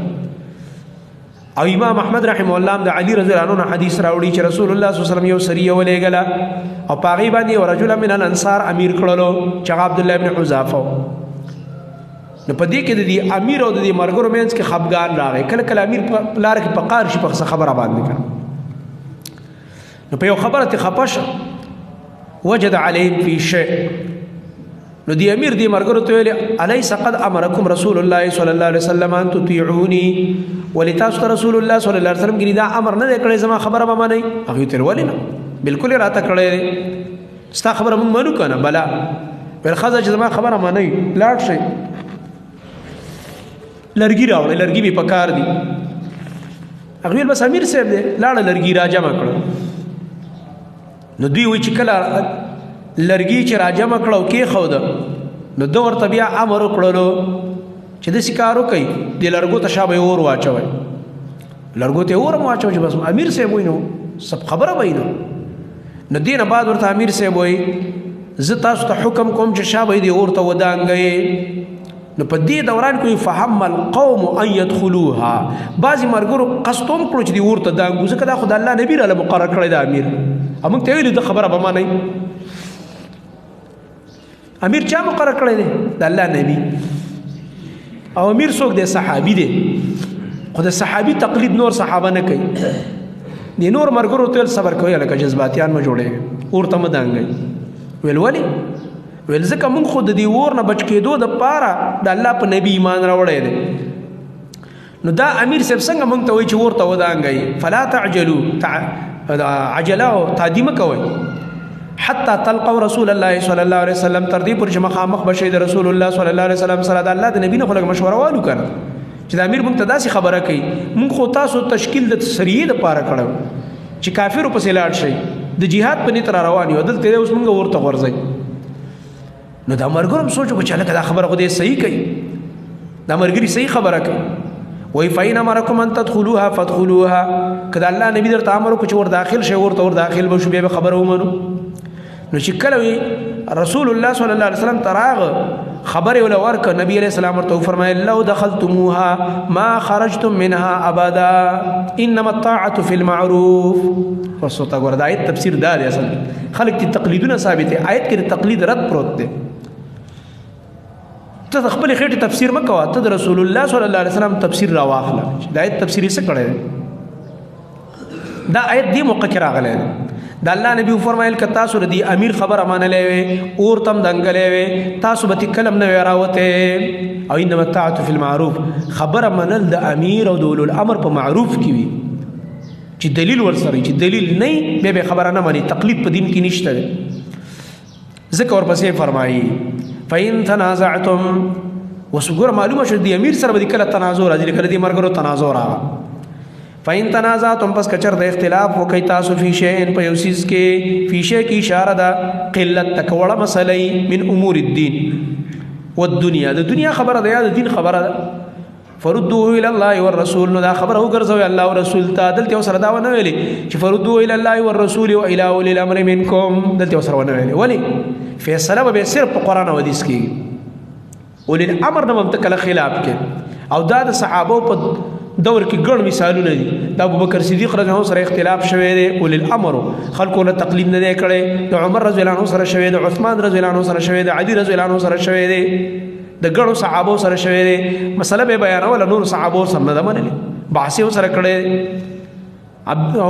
او امام احمد رحمه الله د علی رضی الله عنه حدیث راوړي چې رسول الله صلی الله علیه وسلم یو سریه ولېږله او په هغې باندې یو رجل من الانصار امیر کړلو چې هغه عبد الله ابن حذافه. نو په دې کې د دې امیر او د دې مرګرو منځ کې خفګان راغی. کله کله امیر په لار کې په قار شي په څه خبره باندې کړه، نو په یو خبره ته خپه شه، وجد علیهم فی شیء. نو دی امیر دی مرګرو ته ویل الیس قد امرکم رسول الله صلی الله علیه وسلم ان تطیعونی، ولې تاسو ته رسول الله صلی الله علیه وسلم ګینه دا امر نه دی کړی زما خبره به منئ؟ هغوی ته ولې نه، بالکل یې راته کړی دی، ستا خبره مونږ منو که نه؟ بلا ویل ښځه چې زما خبره منئ لاړ شئ لرګي راوړئ، لرګي مې پکار دي. هغوی ویل بس امیر صاحب دی، لاړه لرګي را جمع کړه. نو دوی وایي چې کله لرګي چې راجمع کړه او کېښود، نو ده ورته بیا امر وکړلو چې داسې کار وکړئ، دې لرګو ته شا به یې اور واچوئ. لرګو ته یې اور هم واچوه چې بس امیر صاحب وایي نو سب خبره به یې نو. نو دې نه بعد ورته امیر صاحب وایي زه تاسو ته حکم کوم چې شا به یې دې اور ته ودانګئ. نو په دې دوران کې فهم القوم ان يدخلوها، بعضې ملګرو قصد هم کړو چې دې اور ته دانګو، ځکه دا خو د الله نبي راله مقرر کړی دا امیر، او موږ ته ویلي د خبره به منئ. امیر چا مقرر کړی دی؟ د الله نبی. او امیر څوک دی؟ صحابي دی. خو د صحابي تقلید نور صحابه نه کوي. د نور ملګرو ته ویل صبر کوئ لکه جذباتیان مه جوړېږئ، اور ته مه دانګئ. ویل ولې؟ ویل ځکه موږ خو د دې اور نه بچ کېدو دپاره د الله په نبي ایمان راوړی دی. نو دا امیر صاحب څنګه موږ ته وایي چې اور ته ودانګئ؟ فلا تعجلو، عجله او تادي مه کوئ، حتی تلقوا رسول الله صلی الله علیه وسلم، تر دې پورې چې مخامخ به شئ د رسول الله صلی الله علیه وسلم سره. د الله د نبي نه خو لږ مشوره والو که نه، چې د امیر موږ ته داسې خبره کوي، موږ خو تاسو تشکیل د سریې دپاره کړی چې کافرو پسې لاړ شئ، د جهاد په نیت را روان یو، دلته دی اوس موږ ورته غورځئ. نو دا ملګرو هم سوچ وکړو چې هلکه دا خبره خو دې صحیح کوي، دا ملګري صحیح خبره کوي. وایي فإن أمركم أن تدخلوها فادخلوها، که د الله نبي درته امر وکړو چې ور داخل شئ، ورته ور داخل به شو، بیا به خبره ومنو. نو چې کله وي رسول الله صلی الله علیه وسلم ته راغ، خبر یې وله ورکړه، نبي علیه السلام ورته وفرمایل لو دخلتموها ما خرجتم منها ابدا انما الطاعة في المعروف. اوس ورته ګوره د آیت تفسیر دا دی، اصل خلک چې تقلیدونه ثابت دی، آیت کې د تقلید رد پروت دی. ته د خپلې خېټې تفسیر مه کوه، ته د رسول الله صلی الله علیه وسلم تفسیر راواخله چې د آیت تفسیر یې څه کړی دی. دا آیت دې موقع کې راغلی دی. د الله نبی وفرمایل که تاسو د دې امیر خبره منلې وي، اور ته هم دنګلې وي، تاسو به تې کلم نه وی راوتی. او انما الطاعة فی المعروف، خبره منل د امیر او د اولو الامر په معروف کې وي چې دلیل ورسره وي، چې دلیل نه وي بیا به خبره نه مني، تقلید په دین کې نشته دی. ځکه ورپسې فرمایي فإن تنازعتم، اوس وګوره معلومه شوه د امیر سره به دې کله تنازع راځي، کله دې ملګرو تنازع راغله. فإن تنازعتم، پس که چېرته اختلاف وکئ تاسو فی شیء، په یو څیز کې، فی شیء کې اشاره ده قلت ته، که وړه مسله وي، من امور الدین والدنیا، د دنیا خبره ده یا د دین خبره ده، فردوه الی الله والرسول، نو دا خبره وګرځوئ الله او رسول ته. دلته یې ورسره دا ونه ویلې چې فردوه الی الله والرسول و الی اولی الامر منکم، دلته یې ورسره ونه ویلې. ولې؟ فیصله به صرف په قرآن او حدیث کېږي، اولی الامر نه به هم ته کله خلاف کې. او دا د صحابو په دور کې ګڼ مثالونه دي. د ابوبکر صدیق رضی الله عنه سره اختلاف شوی دی، اولی الامر خلکو له تقلید نه دی کړی، د عمر رضی الله عنه سره شوی دی، د عثمان رضی الله عنه سره شوی دی، علی رضی الله عنه سره شوی دی، د ګڼو صحابو سره شوی دی. مسله به بیانوله، نور صحابو سره نه ده منلې، بحث یې ورسره کړی.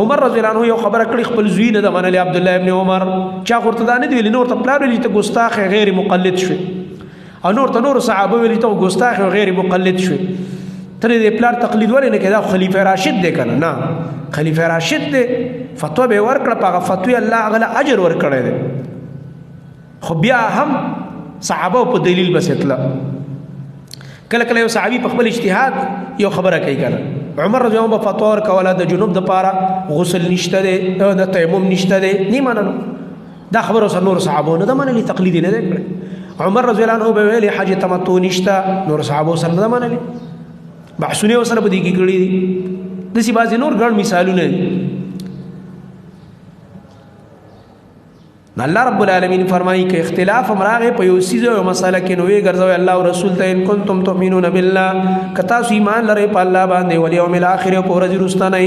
عمر رضی الله عنه یو خبره کړې، خپل زوی نه ده منلې، عبدالله ابن عمر، چا خو ورته دا نه دی ویلي، نور ته پلار ویلي ته ګستاخ غیر مقلد شوې، او نور ته نور صحابه ویلي ته ګستاخ غیر مقلد شوې، ته دې پلار تقلید ولې نه کوې؟ دا خو خلیفه راشد دی که نه؟ نه، خلیفه راشد دی، فتوا به یې ورکړه، په هغه فتوې الله هغه له اجر ورکړی دی. خو بیا هم صحابه په دلیل بس تله. کله کله یو صحابي په خپل اجتهاد یو خبره کوي که نه، عمر رضی الله عنه به فتوا ورکوله د جنوب دپاره غسل نشته دی، د تیمم نشته دی، نه منلو دا خبره سره نور صحابو نه ده منلې، تقلید یې نه دی کړی. عمر رضی الله عنه به ویلې حج تمتع نشته، نور صحابو سره نه ده منلې، بحثونه یې ورسره په دې کې کړي دي. داسې بعضې نور ګڼ مثالونه دي. الله رب العالمین فرمایي که اختلاف هم راغی په یو څیز او مسله کې، نو ویې ګرځوئ الله او رسول ته، ان کنتم تؤمنون بالله، که تاسو ایمان لرئ په الله باندې، والیوم الاخر او په ورځې وروستنۍ،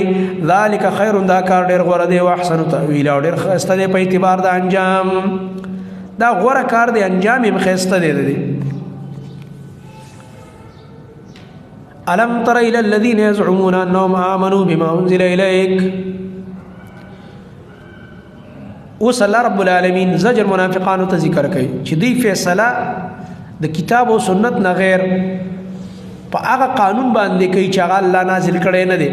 ذلک خیر، دا کار ډېر غوره دی، واحسن تأویلا، او ډېر ښایسته دی په اعتبار د انجام. دا غوره کار دی، انجام یې هم ښایسته دی د دې. الم تر الى الذين يزعمون انهم آمنوا بما انزل اليك. اوس الله رب العالمین زجر منافقانو ته ذکر کوي چې دوی فیصله د کتاب او سنت نه غیر په هغه قانون باندې کوي چې هغه الله نازل کړی نه دی،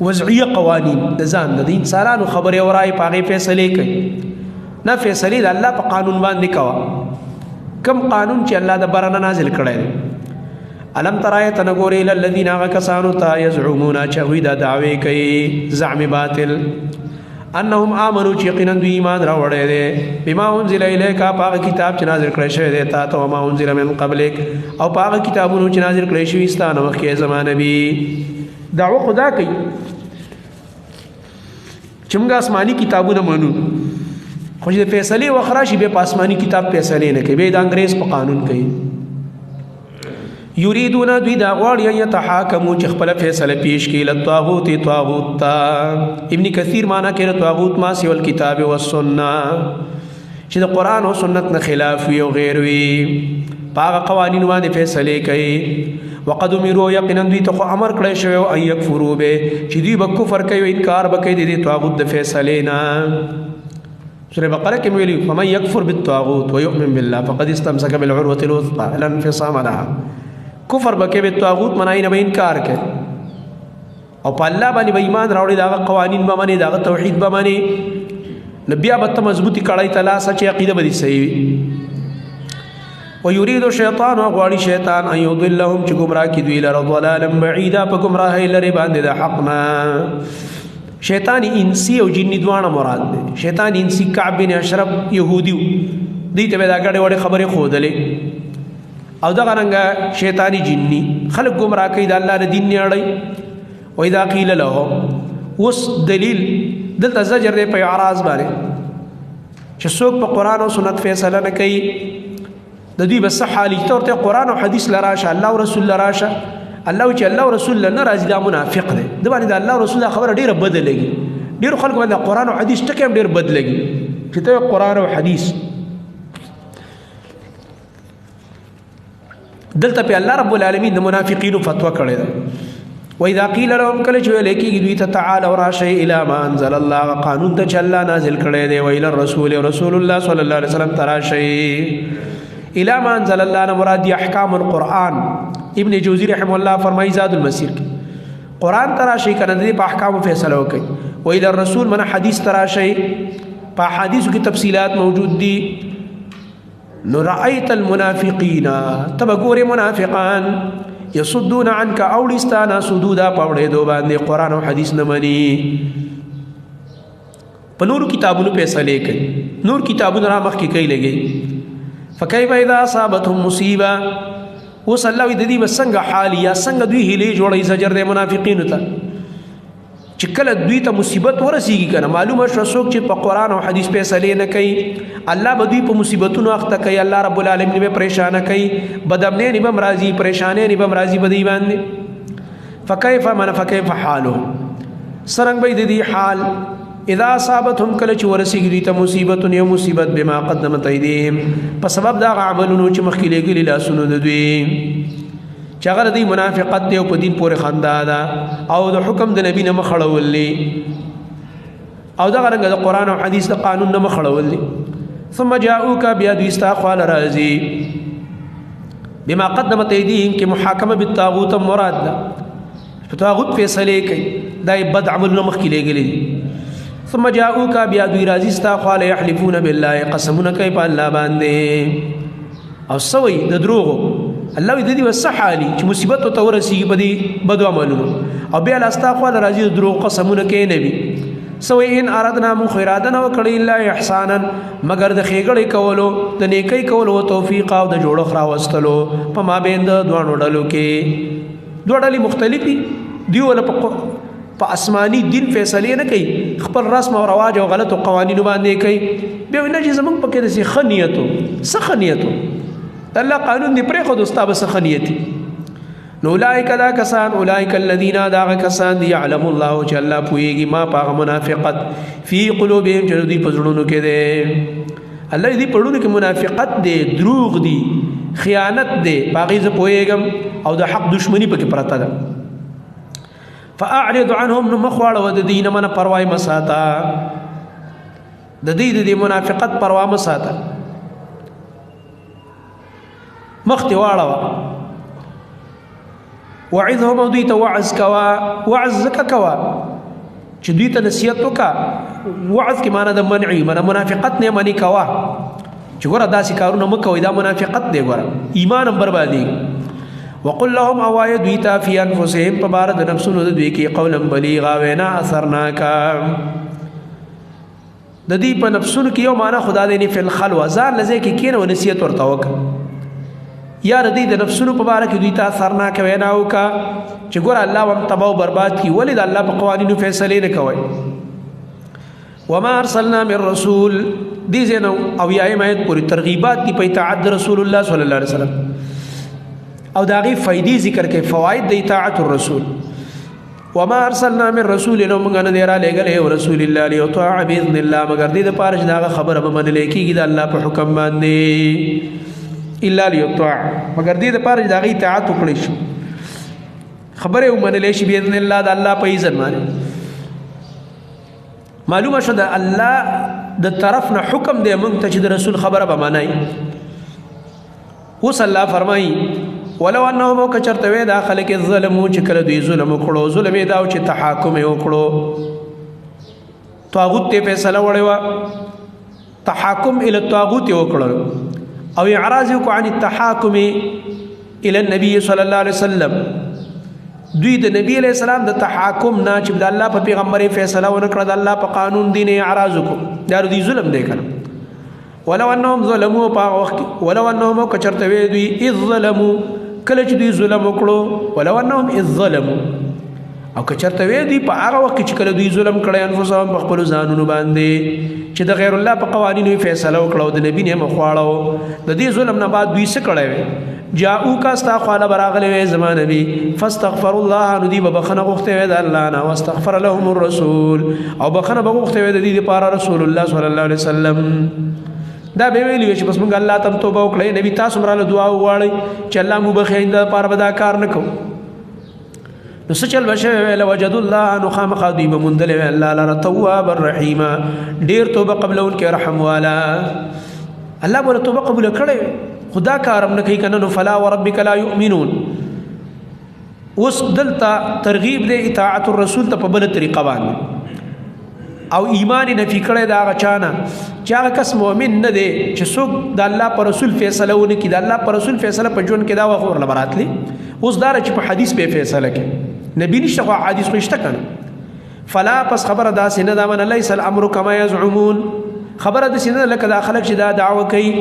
وضعیه قوانین د ځان د انسانانو خبرې او رائے په هغې فیصلې کوي، نه فیصلې د الله په قانون باندې کوه، کم قانون چې الله د بره نه نازل کړی دی. الم تر آیت نه ګورې الی الذین، هغه کسانو ته، یزعمون، چې هغوی دا دعوې کوي، زعم باطل، انهم امنوا چې یقینا دوی ایمان راوړی دی، بما انزل الیک، پاغه کتاب چې نازل کړی شوی دی تا ته، وما انزل من قبلک، او پاغه کتابونو چې نازل کړی شوی ستانه مخکې زما نبی. دعوه خدا کوي چې موږ آسماني کتابونه منو، خو چې فیصلې وخت راشي بیا په آسماني کتاب فیصلې نه کوي، بیا د انګرېز په قانون کوي. یریدون دوی دا غواړي ان یتحاکمو چې خپله فیصله پیش کړي للطاغوت، طاغوت ته. ابن کثیر معنا کوي طاغوت ما سوى الکتاب والسنه، چې د قرآن او سنت نه خلاف وي او غیر وي، په هغه قوانینو باندې فیصلې کوي. وقد امروا، یقینا دوی ته خو امر کړی شوی ان یکفروا به، چې دوی به کفر کوي او انکار به کوي د دې طاغوت د فیصلې نه. سورة بقرة کې ویلي فمن يكفر بالطاغوت ويؤمن بالله فقد استمسك بالعروة الوثقى لا انفصام لها. کفر به کوي بالطاغوت منای نه به انکار کوي، او په الله باندې به ایمان راوړي، د هغه قوانین به مني، د هغه توحید به مني، نو بیا به ته مضبوطي کړی ته لاس چې عقیده به دې صحیح وي. ويريد الشيطان، غواړي شیطان ان يضلهم چې ګمراه کړي دوی لره ضلالا بعیدا، په ګمراهۍ لرې باندې د حق نه. شیطان انسی او جنی دواړه مراد دي. شیطان انسی کعب بن اشرف يهودي دی ته به دا ګډې وډې خبرې ښودلې، او دغه رنګه شیطانی جنی خلک ګمراه کوي د الله د دین نه اړوي. واذا قیل لهم، اوس دلیل دلته زجر دی په اعراض باندې چې څوک په قرآن او سنت فیصله نه کوي د دوی به څه حال وي. ته ورته قرآن او حدیث له راشه، الله او رسول له راشه، الله چې الله او رسول له نه راځي دا منافق دی. د باندې د الله او رسول دا خبره ډېره بده لګي، ډېرو خلکو باندې قرآن او حدیث ټکی هم ډېر بد لګي چې ته قرآن او حدیث. دلته په الله رب العالمین د منافقینو فتوا کړې ده. وإذا قيل لهم، کله چې ویل کېږي دوی ته تعالوا راشئ إلى ما أنزل الله، قانون ته چې الله نازل کړی دی، وإلى الرسول، رسول الله صلی الله علیه وسلم ته راشئ. إلى ما أنزل الله نه مراد دي احکام القرآن. ابن جوزی رحمه الله فرمایي زاد المسیر کې قرآن ته راشئ که نه د دې په احکامو فیصله وکړئ. وإلى الرسول من حدیث ته راشئ، په احادیثو کې تفصیلات موجود دي. نو رأيت المنافقین، ته به ګورې منافقان یصدون عنک، اوړي ستا نه صدودا، په اوړېدو باندې قرآن او حدیث نه مني، په نورو کتابونو فیصلې کوي، نور کتابونه را مخکې کوي لګي. فکیف اذا اصابتهم مصیبه، اوس الله وایي د دې به څنګه حال یا څنګه دوی هیلې جوړوي، زجر دی منافقینو ته چې کله دوی ته مصیبت ورسیږي که نه. معلومه شوه څوک چې په قرآن او حدیث فیصلې نه کوي الله به دوی په مصیبتونو اخته کوي، الله رب العالمین به پریشانه کوي، بدامنۍ نه به هم راځي، پریشانۍ نه به هم راځي په دوی باندې. فکیف من فکیف حاله، څرنګه به د دې حال اذا اصابتهم، کله چې ورسیږي دوی ته مصیبت، یو مصیبت بما قدمت ایدیهم، په سبب د هغه عملونو چې مخکې لېږلي لاسونو د دوی، چې هغه د دوی منافقت دی او په دین پورې خندا ده او د حکم د نبي نه مخ اړول دي، او دغه رنګه د قرآن او حدیث د قانون نه مخ اړول دي. ثم جاءوک، بیا دوی ستا خواله راځي بما قدمت ایدیهم کې محاکمه بالطاغوت مراد ده، په طاغوت فیصلې کوي، دا یې بد عملونه مخکې لېږلي دي. ثم جاءوک، بیا دوی راځي ستا خواله یحلفون بالله، قسمونه کوي په الله باندې او سوی د دروغو. الله وایي د دې به څه حال وي چې مصیبت ورته ورسېږي په دې بدو عملونو، او بیا لا ستا خواله راځي د دروغو قسمونه کوي نه وي. سوی ان اردنا، مونږ خو اراده نه وکړې الا احسانا، مګر د ښېګړې کولو، د نیکۍ کولو، توفیق او د جوړښت راوستلو په مابین د دواړو ډلو کې. دوه ډلې مختلفې دوی وله په آسماني دین فیصلې نه کوي، خپل رسم او رواج او غلطو قوانینو باندې کوي. بیا وایي نه چې زمونږ پکې داسې ښه نیت و، څه ښه نیت و، د الله قانون دې پرېښود، ستا به څه ښه نیت وي. نو اولئک دا کسان، اولئک الذین، دا هغه کسان دي، یعلم الله، چې الله پوهېږي ما په هغه منافقت فی قلوبهم، چې دوی په زړونو کې دی. الله دې په زړونو کې منافقت دی، دروغ دی، خیانت دی، په هغې زه پوهېږم، او د حق دښمني پکې پرته ده. فأعرض عنهم، نو مخ واړوه د دوی نه، منه پروا یې مه ساته، د دوی د دې منافقت پروا مه ساته، مخ دې واړوه. وعظهم، او دوی ته وعظ کوه. وعظ ځکه کوه چې دوی ته نصیحت وکړه. وعظ کې معنی د منع، معنی منافقت نه منع کوه چې ګوره داسې کارونه مه کوئ، دا منافقت دی، ګوره ایمان هم بربادېږي. وقل لهم، او وایه دوی ته فی انفسهم، په باره د نفسونو د دوی کې قولا بلیغا، وینا اثرناکه. د دې په نفسونو کې یو معنا خدا دې نه فل خلوه، ځان لزه کې کینه او نصیحت ورته وکړه، یا د دې د نفسونو په باره کې دوی ته اثرناک وینا وکړه چې ګوره الله هم تباہ او برباد کی، ولې د الله په قوانینو فیصلې نه کوي. وما ارسلنا من رسول، دې زنو او یا ایمت پوری ترغیبات دی په اطاعت رسول الله صلی الله علیه وسلم، او داغي فائدې ذکر کوي، فواید د اطاعت الرسول. وما ارسلنا من رسول، نو موږ نه دی را لېږلی او رسول الله لیطاع باذن الله، مګر دې دپاره چې د هغه خبره به منل کېږي د الله په حکم باندې، الا لیطاع، مګر دې دپاره چې د هغې اطاعت وکړی شي، خبره ومنل شي باذن الله، د الله په اذن باندې. معلومه شو د الله د طرف نه حکم دی موږ ته چې د رسول خبره به منئ. اوس الله فرمایي ولو انهم کچرته وې دا خلک ظلمو، چې کله دوی ظلم وکړو، ظلم یې دا چې تحاکم یې وکړو، طاغوت ته فیصله وړې وه، تحاکم الی الطاغوت یې وکړل، او اعراض یې وکړو عن التحاکم الی النبي صلی الله علیه وسلم. دوی د نبی علیہ السلام د تحاکم نه چې د الله په پیغمبري فیصله ونه کړه، د الله په قانون دین اعراض وکړو، دا دوی ظلم دی کنه. ولو انهم ظلموا په وخت، ولو انهم کچرته وی دوی اذ ظلموا، کله چې دوی ظلم وکړو، ولو انهم اذ ظلموا، او کچرته وی دوی په هغه وخت چې کله دوی ظلم کړی انفسهم په خپل ځانونو باندې، چې د غیر الله په قوانینو فیصله وکړو، د نبی نه مخواړو، د دې ظلم نه بعد دوی څه کړی وی؟ جاءو کا ستا خواله براغلی وی زما نبی، فاستغفر الله، نو دی به بخښنه غوښتې وی د الله نه، واستغفر لهم الرسول، او بخښنه به غوښتې وی د دې لپاره رسول الله صلی الله علیه وسلم. دا به ویلی چې بس موږ الله ته توبه وکړې، نبی تاسو مراله دعا وغواړئ چې الله مو بخښي، آینده لپاره به دا کار نه کوو. نو څه چل به شوی وی؟ لوجد الله، نو خامخا دوی به موندلی وی الله لره تواب الرحیم، ډېر توبه قبلونکی رحم والا. الله به توبه قبوله کړې، خدا کارم نه کوي کنه. نو فلا وربک لا یؤمنون. اوس دلته ترغیب دی اطاعت الرسول ته په بله طریقه باندې، او ایمان نفي کړی دا هغه چا نه چې هغه کس مؤمن نه دی چې څوک د الله پر رسول فیصله ونه کړي. د الله پر رسول فیصله په ژوند کې دا وخت ورله براتلي. اوس دا چې په حدیث به فیصله کوي، نبی نشته خو حدیث خو شته کنه. فلا، پس خبره داسې نه ده، من ليس الامر كما يزعمون، خبره داسې نه لکه دا خلک چې دا دعوه کوي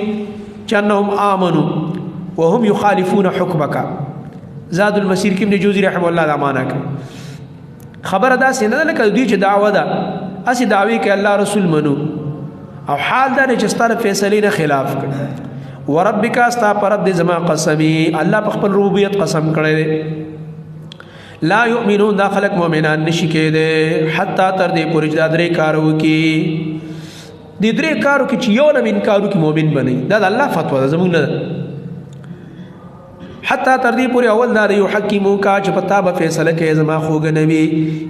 چې انهم آمنوا وهم يخالفون حکمک. زاد المسیر کې ابن جوزی رحمه الله دا معنا کوي. خبره داسې نه ده لکه دوی چې دعوه ده، هسې دعوې کوي الله رسول منو، او حال دا دی چې ستا د فیصلې نه خلاف کړي. وربک، ستا په رب دې زما قسمي، الله په خپل ربوبیت قسم کړی دی. لا یؤمنون، دا خلک مؤمنان نشي کېدی حتی تر دې پورې چې دا درې کار وکړي. دې درې کارو کې چې یو نه انکار وکړي مؤمن بنئ، دا د الله فتوا ده، زموږ نه ده. حتی تر دې پورې اول دا دی یحکمو کا، چې په تا به فیصله کوي زما خوږ نبی،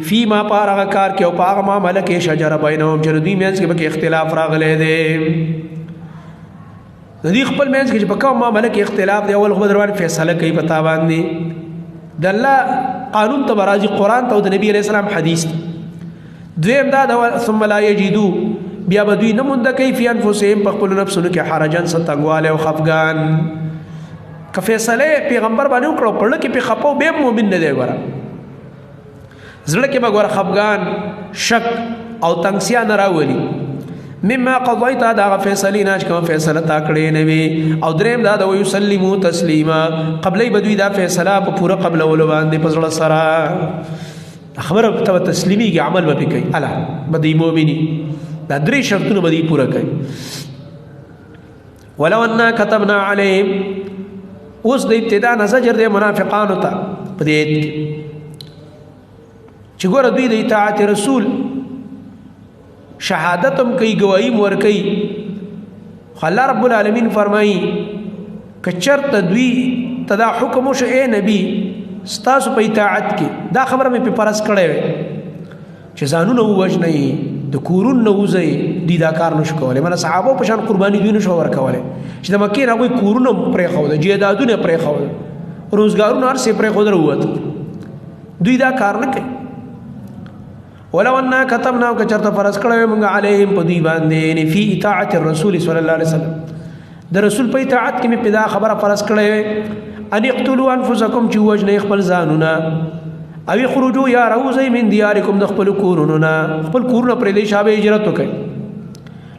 فیما په هغه کار کې او په هغه معامله کې شجر بینهم، چې د دوی منځ کې پکې اختلاف راغلی دی. د دوی خپل منځ کې چې په کوم معامله کې اختلاف دی، اول خو به در باندې فیصله کوي په تا باندې. د الله قانون ته به راځي، قرآن ته او د نبی علیه السلام حدیث ته. دویم دا ده ثم لا یجدو، بیا به دوی نه مونده کوي فی انفسهم په خپلو نفسونو کې حرجا، څه تنګوالی او خفګان. که فیصله پیغمبر باندې وکړو، په زړه کې پې خپه و، بیا هم مؤمن نه دی. ګوره زړه کې به ګوره خفګان، شک او تنګسیا نه راولي. مما قضیت، دا هغه فیصلې نه چې کومه فیصله تا کړې نه وي. او دریم دا ده ویسلمو تسلیما، قبلې به دوی دا فیصله په پوره قبلولو باندې په زړه سره. خبره ته تسلیمیږي، عمل به پې کوي، اله به دوی مؤمني. دا درې شرطونه به دوی پوره کوي. ولو أنا كتبنا عليهم، اوس د ابتدا نه زجر دی منافقانو ته په دې آیت کې چې ګوره دوی د اطاعت رسول شهادت هم کوي، ګواهي هم ورکوي، خو الله رب العالمین فرمایي که چېرته دوی ته دا حکم وشو ای نبی ستاسو په اطاعت کې، دا خبره مې پې فرض کړی وی چې ځانونه ووژنئ، د کورونو نه وځئ، دوی دا کار نشو کولی. منه صحابو په شان قرباني دوی نشو ورکولی چې د مکې نه هغوی کورونه هم پرېښودل، جایدادونه یې پرېښودل، روزګارونه هر څه یې پرېښودل ووتل. دوی دا کار نه کوي. ولو أنا كتبنا، که چېرته فرض کړی وی موږ علیهم په دوی باندې، یعنې فی اطاعت الرسول صلی الله علیه وسلم، د رسول په اطاعت کې مې په دا خبره فرض کړی وی ان اقتلوا انفسکم، چې ووژنئ خپل ځانونه، او اخرجوا یا راوځئ من دیارکم، د خپلو کورونو نه، خپل کورونه پرېږدئ، شابه هجرت وکړئ.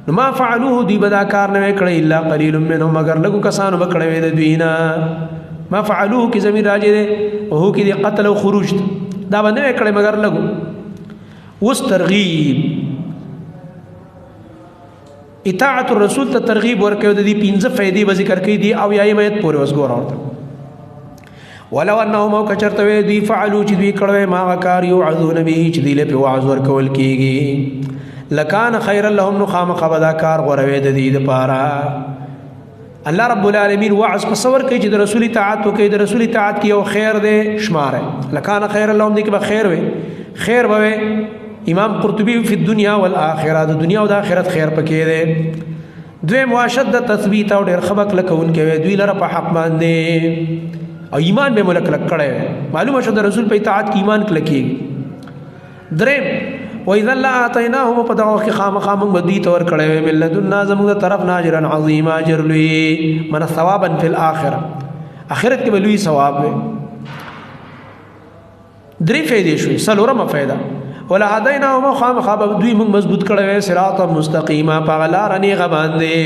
نو ما فعلوه دوی به دا کار نه کړی الا قلیل منهم، مگر لږو کسانو به کړی وي د دوی نه. ما فعلوه کې ضمیر راجع دی او هو کې دی قتل او خروج، دا به نه کړی مگر لږو. اوس ترغیب، اطاعت الرسول ته ترغیب ورکوي، د دې پنځه فائدې به ذکر کړي دي او یا یې مېت پورې. اوس ګوره ورته، ولو انهم او کچرته وي دوی فعلوا چې دوی کړوي ما کار یوعظون به چې دوی له په وعظ ورکول کیږي، لکان خیر لهم، نو خامخا به دا کار غوره وي د دې لپاره. الله رب العالمین وعظ په صور کوي چې د رسول اطاعت وکړي، د رسول اطاعت کې یو خیر دی شمار، لکان خیر لهم دې کې به خیر وي، خیر به وي. امام قرطبی فی الدنیا والآخرہ، د دنیا او د آخرت خیر پکې دی. دوی معاشد د تثبیت او ډېر خبک لکون کوي دوی لره په حق باندې، او ایمان به ملک لک کړي. معلومه شو د رسول په اطاعت کې ایمان کلکېږي. دریم، واذا لا اعطيناهم، په دغه وخت کې خامخا موږ به دوی ته ورکړی وي من لدنا زموږ د طرف نه اجرا عظیما، اجر لوی، من ثوابا فی الاخره، آخرت کې به لوی ثواب وي. درې فائدې شوې. څلورمه فائدہ، ولا هديناهم، خامخا به دوی موږ مضبوط کړی وي صراطا مستقیما، په هغه لاره نیغه باندې.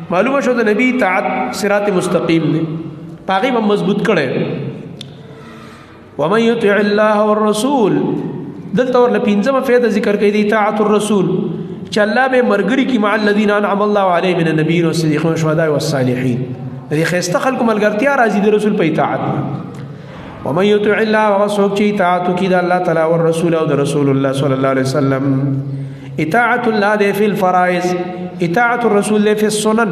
معلومه شو د نبی اطاعت صراط مستقیم دی، په هغې به مضبوط کړی. ومن يطع الله والرسول، دلته ورله پنځمه فایده ذکر کوي د اطاعت الرسول، چې الله به مرګري کی مع الذين انعم الله عليهم من النبيين والصديقين والشهداء والصالحين. د دې ښایسته خلکو ملګرتیا راځي د رسول په اطاعت. ومن يطع الله، وسوک چې اطاعت کوي د الله تعالی او رسول او د رسول الله صلی الله علیه وسلم، اطاعت الله دی فی الفرائض، اطاعت الرسول دی فی السنن.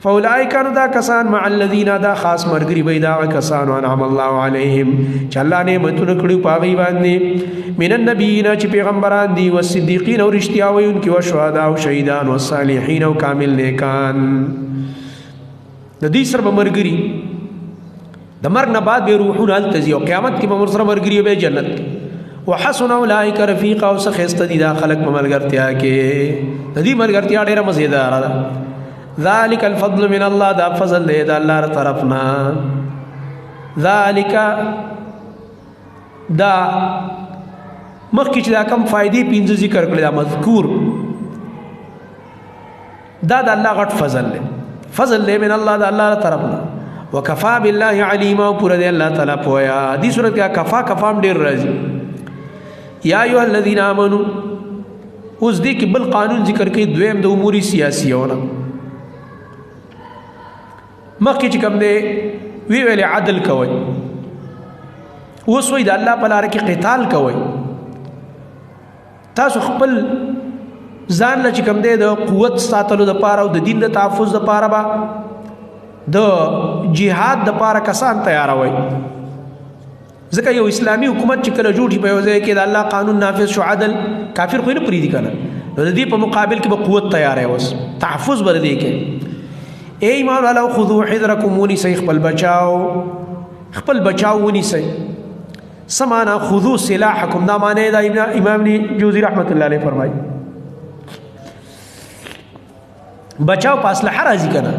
فاولئک نو دا کسان مع الذین، دا خاص مرګري به دا کسان انعم الله علیهم چې الله نعمتونه کړي په هغوی باندې، من النبیین چې پیغمبران دي، والصدیقین او رښتیا ویونکي، والشهداء او شهیدان، والصالحین او کامل نیکان. د دوی سره به مرګري، د مرګ نه بعد به روحونه هلته ځي او قیامت کې به ورسره مرګري به جنت کې. وحسن اولئک رفیقا، او څه ښایسته دي دا خلک په ملګرتیا کې، د دې ملګرتیا ډېره مزیداره ده. ذالک الفضل من الله، دا فضل دی د الله تر طرفنا. ذالک دا مخکې چې دا کم فائدې پنځه ذکر کړل، دا مذکور دا د الله غټ فضل دی، فضل دی من الله د الله تر طرفنا. وکفا بالله علیما، پوره دی الله تعالی پویا. دې صورت کې کفا کفام ډیر راځي. یا ایها الذین آمنو، اوس دې کې بل قانون ذکر کوي، دویم د امور سیاسیونه. مخکې چې کوم دی وی ویل عدل کوئ، اوس وایي د الله په لاره کې قتال کوئ. تاسو خپل ځان له چې کوم دی د قوت ساتلو دپاره او د دین د تحفظ دپاره به د جهاد دپاره کسان تیاروئ، ځکه یو اسلامي حکومت چې کله جوړ شي په یو ځای کې د الله قانون نافذ شو، عدل کافر خو یې نه پرېږدي که نه، نو د دې په مقابل کې به قوت تیاری، اوس تحفظ به د دې کوي. ای ایمان والو خذو حذرکم، ونیسئ خپل بچاو، خپل بچاو ونیسئ. څه معنا خذو سلاحکم؟ دا معنی دا امام جوزی رحمت الله علیه فرمایي بچاو په اسلحه راځي که نه،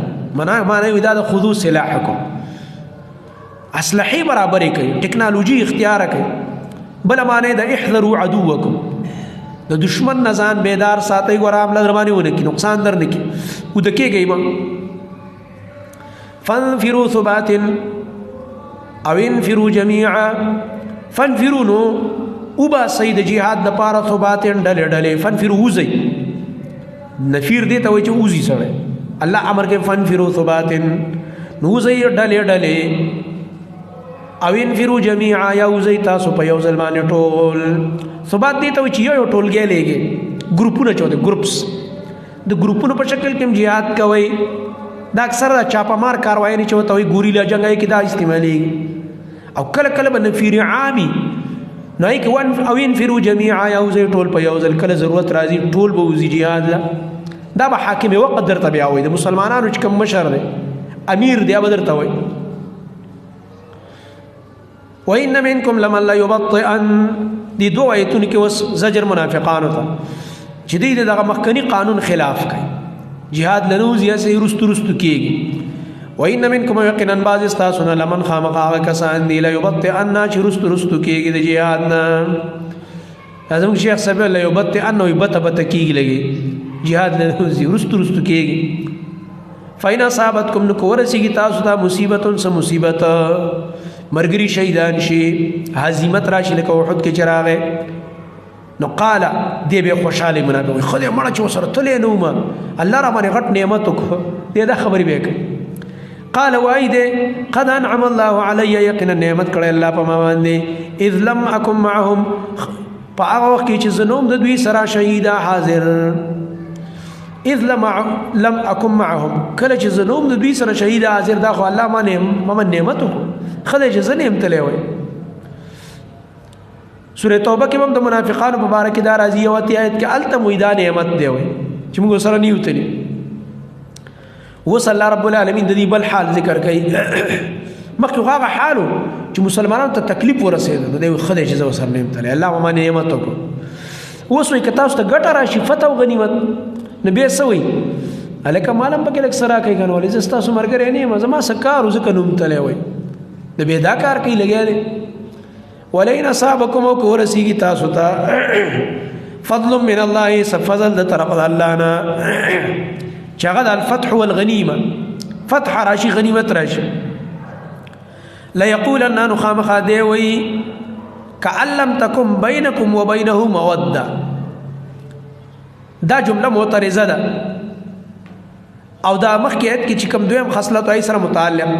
معنی وي دا د خذو سلاحکم، اسلحې برابرې کوي، ټکنالوژي اختیار کوي. بله معنی د احذروا عدوکم، د دشمن نه ځان بیدار ساتئ، ګوره حمله در باندې ونه کړي، نقصان در نه کړي، وده کېږئ مه. فانفروا ثبات او انفروا جميعا، فانفروا نو وباسئ د جهاد دپاره ثبات ډلې ډلې. فانفروا وځئ، نفیر دې ته وایي چې وځي سړی، الله امر کوي فانفروا ثبات، نو وځئ ډلې ډلې، او انفروا جميعا، یا وځئ تاسو په یو ځل باندې ټول. ثبات دې ته وایي چې یو یو ټولګی لېږي، ګروپونه چوته ګروپس، د ګروپونو په شکل کې هم جهاد کوئ. دا اکثر د چاپمار کاروایي نه چې ورته وایي ګوریلا جنګ کې دا استعمالېږي، او کله کله به نفیر عامي نو هغې کې او انفروا جميعا، یا وځئ ټول په یو ځل، کله ضرورت راځي ټول به وځي جهاد له. دا به حاکم وقت درته بیا وایي، د مسلمانانو چې کوم مشر دی امیر دی به درته وایي. وإن منکم لمن لیبطئن، دې دوه آیتونو کې اوس زجر منافقانو ته چې دوی د دغه مخکني قانون خلاف کوي، جهاد له نه وځي، هسې وروستو وروستو کېږي. وإن منکم، یقینا بعضې ستاسو نه لمن خامخا هغه کسان دي لیبطئن چې وروستو وروستو کېږي د جهاد نه. زموږ شیخ صاحب له یو بت ان یو بت بت کیږي لګي جهاد له رستو رستو کیږي. فإن اصابتکم نو ورسیږي تاسو ته مصیبت سم مصیبت، مرګري شهیدان شي، هزیمت راشي لکه احد کې چراغه، نو قال دې به خوشاله منافق خدای مړه چې سره تلې نو ما الله را باندې غټ نعمت وکړ، دې دا خبرې به کوي. قال وای دې قد انعم الله علی، یقینا نعمت کړی الله په ما باندې، اذ لم اكن معهم، په هغه وخت کې چې زنوم د دوی سره شهیدا حاضر، اذ لم اكن معهم، کله چې زنوم د دوی سره شهید حاضر، دا خو الله ما نعمت وکړ، خدای چې زه نعمت تلې وای. سورې توبه کې هم د منافقانو په باره کې دا راځي، یو اتیا آیت کې هلته مو دا نعمت دی وای چې موږ سره نه یو تلي. اوس الله رب العالمین د دې بل حال ذکر کوي. مخکې خو هغه حال و چې مسلمانانو ته تکلیف ورسېده، نو دی وایي ښه دی چې زه ورسره نه یم تللی، الله ما نعمت وکړو. اوس وایي که تاسو ته ګټه راشي فتح او غنیمت، نو بیا څه وایي؟ هلکه مال هم پکې لږ څه راکړئ که نه، ولې زه ستاسو ملګری نه یم، زما څه کار و ځکه نوم تللی وای. نو بیا دا کار کوي لګیا دی. ولئن اصابکم، او که ورسېږي تاسو ته فضل من الله، څه فضل د طرف د الله نه، چې هغه د الفتح والغنیمه، فتح راشي غنیمت راشي، ليقولن نو خامخا دی وایي کأن لم تکن بینکم وبینه موده. دا جمله معترضه ده، او دا مخکې آیت کې چې کوم دویم خصلت وایي سره متعلق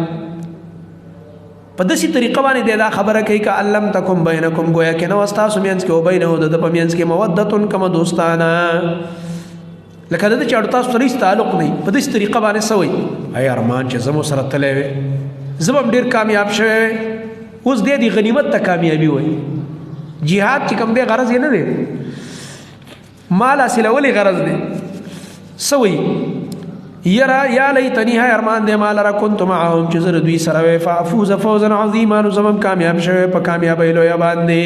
په داسې طریقه باندې دی دا خبره کوي کأن لم تکن بینکم، ګویا کې نو ستاسو مینځ کې وبینه د ده په مینځ کې مودة کومه دوستانه، لکه د ده چې تاسو سره هېڅ تعلق نه وي، په داسې طریقه باندې څه وایي؟ ای ارمان چې زه مو سره تللی وی، زه به هم ډېر کامیاب شوی وی. اوس دی د غنیمت ته کامیابي وایي. جهاد چې کوم دی غرض یې نه دی، مال حاصلول یې غرض دی. څه وایي؟ یرا یا لیتنی، های ارمان دی ما لره، کنت معهم، چې زه د دوی سره وی، فافوز فوزا عظیما، نو زه به هم کامیاب شوی په کامیابۍ لویه باندې.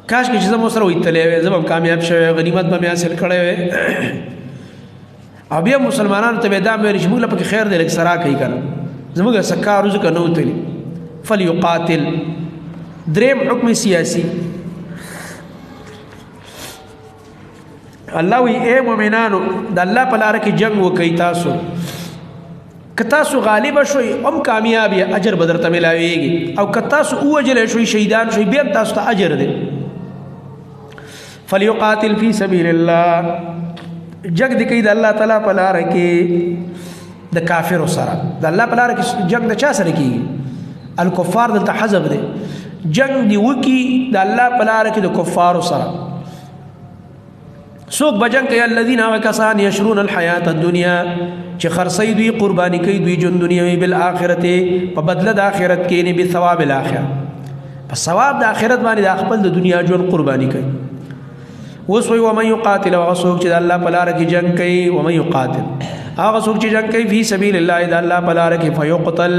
کاش کې چې زه مو سره ویتلی وی، زه به هم کامیاب شوی، غنیمت به مې حاصل کړی وی. او بیا مسلمانانو ته به دا ویل چې موږ له پکې خیر دی، لږ سره کوي که نه، زموږ څه کار و ځکه نه وتلي. فلیقاتل. دریم حکم سیاسي، الله وی اے مؤمنانو د الله په لار کې جنگ وکئ، تاسو که تاسو غالب شوئ هم کامیاب یې، اجر به درته ملاویږي، او که تاسو ووژل شوئ شهیدان شوئ بیا هم تاسو ته اجر دی. فلیقاتل فی سبیل الله، جنگ دې کوي د الله تعالی په لار کې د کافرو سره. د الله په لار کې جنگ د چا سره کیږي؟ الکفار دلته حذف دی. جنگ دې وکي د الله په لار کې د کفارو سره. څوک به جنگ کوي؟ الذین هغه کسان یشرون الحیات الدنیا، چې خرڅوي دوی، قرباني کوي دوی ژوند دنیوي، بالآخرت، په بدله د آخرت کې، یعنې بثواب الآخرت، په ثواب د آخرت باندې د خپل د دنیا ژوند قرباني کوي. اوس وایي ومن یقاتل، هغه څوک چې د الله په لاره کې جنګ کوي، ومن یقاتل، هغه څوک چې جنګ کوي فی سبیل الله، د الله په لاره کې، فیقتل،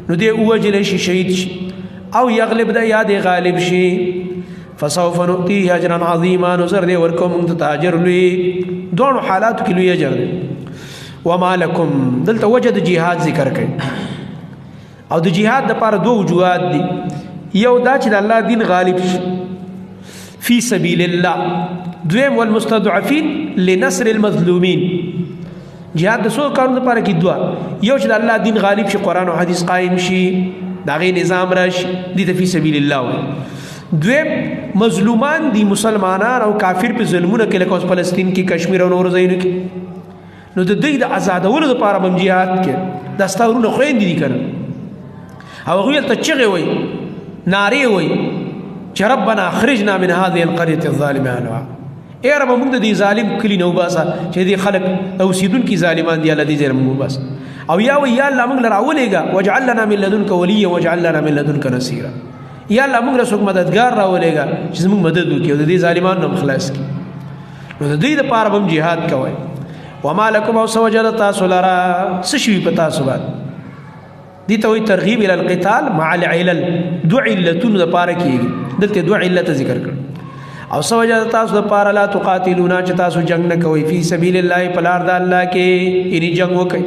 نو دی ووژل شي، شهید شي، او یغلب، د یا دی غالب شي، فسوف نؤتیه اجرا عظیما، نو زر دی ورکوم موږ ته اجر لوی. دواړو حالاتو کې لوی اجر دی. وما لکم، دلته وجه د جهاد ذکر کوي، او د جهاد دپاره دوه وجوهات دي. یو دا چې د الله دین غالب شي فی سبیل الله، دویم والمستضعفین لنصر المظلومین. جهاد د څو کارونو دپاره کې دوه، یو چې د الله دین غالب شي، قرآن او حدیث قایم شي، د هغې نظام راشي، دې ته فی سبیل الله وایي. دویم مظلومان دي، مسلمانان او کافر په ظلمونه کې، لکه اوس فلسطین کې، کشمیر او نورو ځایونو کې، نو د دوی د ازادولو دپاره به هم جهاد کې. دا ستا وروڼه خویندې دي که نه، او هغوی هلته چغې وایي، نارې وایي چې ربنا اخرجنا من هذه القرية الظالم اهلها، ای ربه موږ د دې ظالم کلي نه وباسه چې دې خلک اوسېدونکي ظالمان دي، الله دې ځای نه موږ وباسه. او یا وایي یا الله موږ له راولېږه، واجعل لنا من لدنک ولیا واجعل لنا من لدنک نصیرا، یا الله موږ له څوک مددګار راولېږه چې زموږ مدد وکړي او د دې ظالمانو نه خلاص کړي. نو د دوی دپاره به هم جهاد کوئ. وما لکم، او څه وجه ده تاسو لره، څه شوي په تاسو باندې؟ دې ته وایي ترغیب الی القتال مع العلل، دوه علتونو دپاره کېږي. دلته دوه علته ذکر کړ. او څه وجه ده تاسو دپاره لا تقاتلون، چې تاسو جنګ نه کوئ فی سبیل الله، په لار د الله کې، یعنې جنګ وکئ،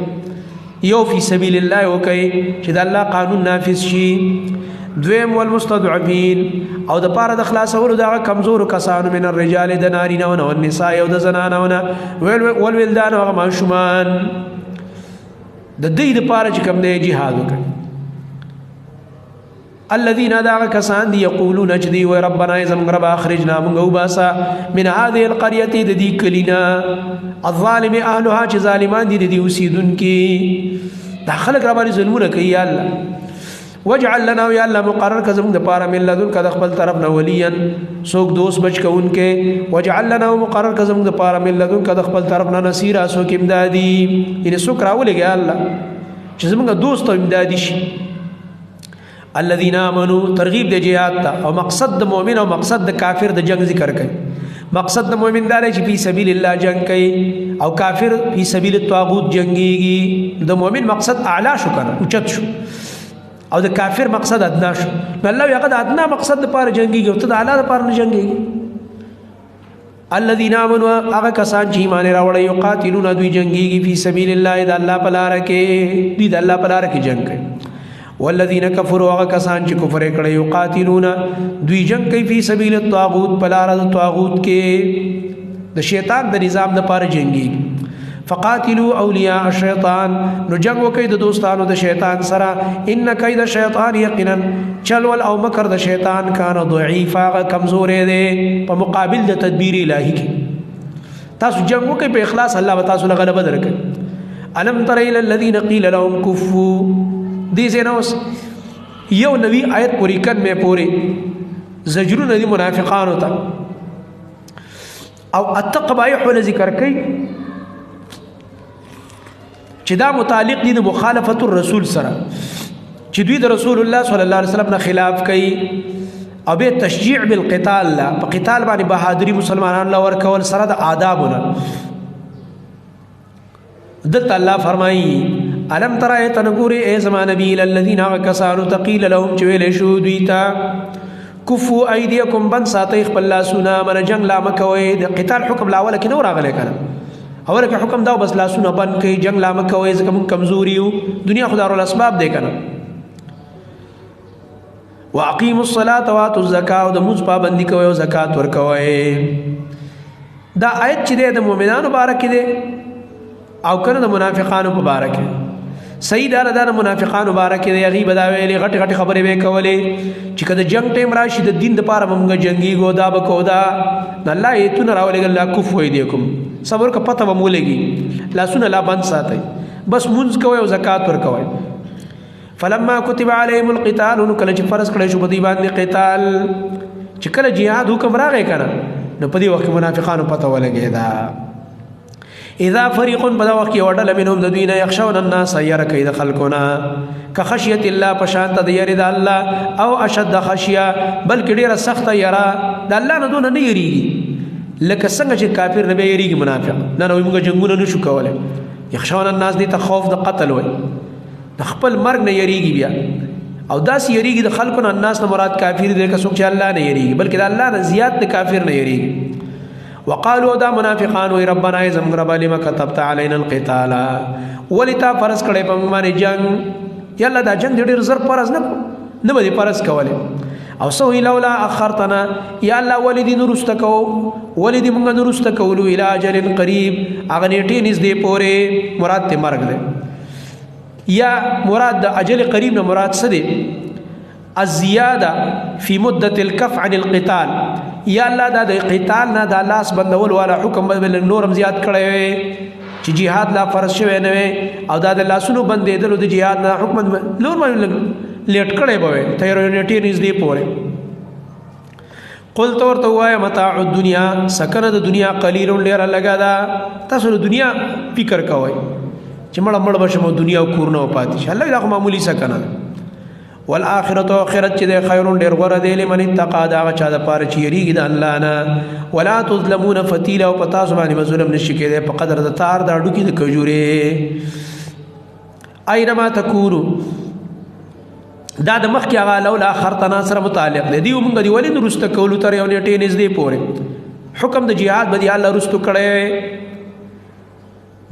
یو فی سبیل الله وکئ چې د الله قانون نافذ شي. دویم والمستضعفین او د پاره د خلاصولو دغه کمزورو کسانو من الرجال د نارینه او النساء او د زنانو نه ولولدان او ماشومان، د دې د پاره چې کوم دی جهاد وکړي. الذين دا کسان دی یقولون چې دی وای ربنا زموږ رب اخرجنا موږ وباسا من هذه القريه د دې کلینا الظالم اهلها چې ظالمان دي د دې اوسیدونکي، دا خلک را باندې ظلمونه کوي. یا الله واجعل لنا یا الله مقرر کزم د پاره من لدن کده خپل طرف نه ولیا سوک دوست بچ کونکې، واجعل لنا مقرر کزم د پاره من لدن کده خپل طرف نه نصير سوک امدادي، یعنی سوک راولېږي الله چې زمونږ دوست او امدادي شي. الذين امنوا ترغیب د جهاد ته، او مقصد د مؤمن او مقصد د کافر د جنگ ذکر کوي. مقصد د مؤمن دا دی چې فی سبیل الله جنگ کوي، او کافر فی سبیل الطاغوت جنگيږي. د مؤمن مقصد اعلی شو کنه، اوچت شو، او د کافر مقصد ادنا شو. نو الله هغه د ادنا مقصد لپاره جنگيږي او ته د اعلی لپاره نه جنگيږي. الذين امنوا هغه کسان چې ایمان راوړی یقاتلون دوی جنگيږي فی سبیل الله د الله په لار کې، دوی د الله په لار کې جنگ کوي. والذین کفروا هغه کسان چې کفر کړي یقاتلون دوی جنگ کوي فی سبیل الطاغوت په لار د طاغوت کې، د شیطان د نظام لپاره جنگيږي. فقاتلوا اولیاء الشیطان نو جنگ وکي د دوستانو د شیطان سره. ان کید الشیطان یقینا چلول او مکر د شیطان کان ضعیفا هغه کمزورې دی په مقابل د تدبیر الهی کې. تاسو جنگ وکي په اخلاص، الله به تاسو له غلبه درکړي. الم تر الى الذين قيل لهم كفوا، دې زینوس یو نوی آیت پوری کن مې پوری زجرونه دي منافقانو ته، او اتقبایح ول ذکر کوي چې دا متعلق دي د مخالفت الرسول سره، چې دوی د رسول الله صلی الله علیه وسلم نه خلاف کوي، او به تشجیع بالقتال، لا په قتال باندې بهادری مسلمانان لا ورکول سره د آدابونه. دلته الله فرمایي الم تر ایت نګوري ای زما نبی الذین کسانو تقیل لهم چې ویل شو دوی ته کفو ایدیکم بن ساتي خپل لاسونه، من جنگ لا مکوي. د قتال حکم لا ولا کې نو راغلی کنه، اوله کې حکم دا بس لاسونه بند کړي جنگ لا مکوي، ځکه مونږ کمزوري یو، دنیا خو دارو الاسباب دی کنه. واقیموا الصلاه واتوا الزکاه، او د موږ پابندي کوي او زکات ورکوي. دا آیت چې د مؤمنانو باره کې دی او کنه د منافقانو په باره کې؟ صحیح دا د منافقانو باره کې دی. هغوی به دا ویلې غټې غټې خبرې به یې کولې چې که د جنګ ټایم راشي د دین دپاره به مونږ جنګېږو، دا به کوو دا. نو الله ایتونه راولېږل، لا کفو ایدیکم، صبر که پته به مو ولګي، لاسونه لا بند ساتئ، بس مونځ کوئ او زکات ورکوئ. فلما كتب عليهم القتال، نو کله چې فرض کړی شو په دوی باندې قتال، چې کله جهاد حکم راغی که نه، نو په دې وخت کې منافقانو پته ولګېده. اذا فريق په دا وخت کې یوه ډله منهم د دوی نه یخشون الناس یره کوي د خلکو نه که خشیت الله په شان ته د یرې د الله، او اشد خشیه بلکې ډېره سخته یره د الله نه دونه نه یریږي لکه څنګه چې کافر نه بیا یریږي منافق. نه نه موږ جنګونه نه شو کولی. یخشون الناس دې ته خوف د قتل وایي، د خپل مرګ نه یریږي بیا، او داسې یریږي د خلکو نه. الناس نه مراد کافر دی، که څوک چې الله نه یریږي، بلکې د الله نه زیات د کافر نه یریږي. وقالوا دا منافقان وی ربنا زموږ رب لما كتبت علينا القتال، ولې تا فرض کړی په موږ باندې جنگ؟ یلا دا جنگ ډېر زر فرض نه نه به فرض کولی. او سو لولا اخرتنا، یا الله ولې دې نورسته کو، ولې دې موږ نورسته کولو الی اجل قریب، هغه نیټې نږدې پورې، مراد ته مرګ دی، یا مراد د اجل قریب نه مراد څه دی؟ الزیاده فی مدة الکف عن القتال. یا الله دا د قتال نه د لاس بندول والا حکم به نورم زیات کړی وي چې جهاد لا فرض شوی نه وي، او دا د لاسونو بندېدلو د جهاد نه حکم نور باندې لیټ کړی به وي تر یو نیټې نږدې پورې. قلت ورته وایه متاع الدنیا، سکنه د دنیا قلیل ډېره لږه ده. تاسو د دنیا فکر کوئ چې مړه مړ به شم او دنیا او کورونه به پاتې شي. الله دا خو معمولي سکنه ده. والآخرة آخرت چې دی خیر ډېر غوره دی لمن اتقا، د هغه چا دپاره چې یریږي د الله نه. ولا تظلمون فتیلا، او په تاسو باندې به ظلم نشي کېدی په قدر د تار د هډوکي د کجورې. اینما تکونو، دا د مخکې هغه لولا اخرتنا سره متعلق دی. دیو مونږ دی ولې وروسته کولو تر یو نیټې نږدې پورې؟ حکم د جهاد به دی الله وروسته کړی،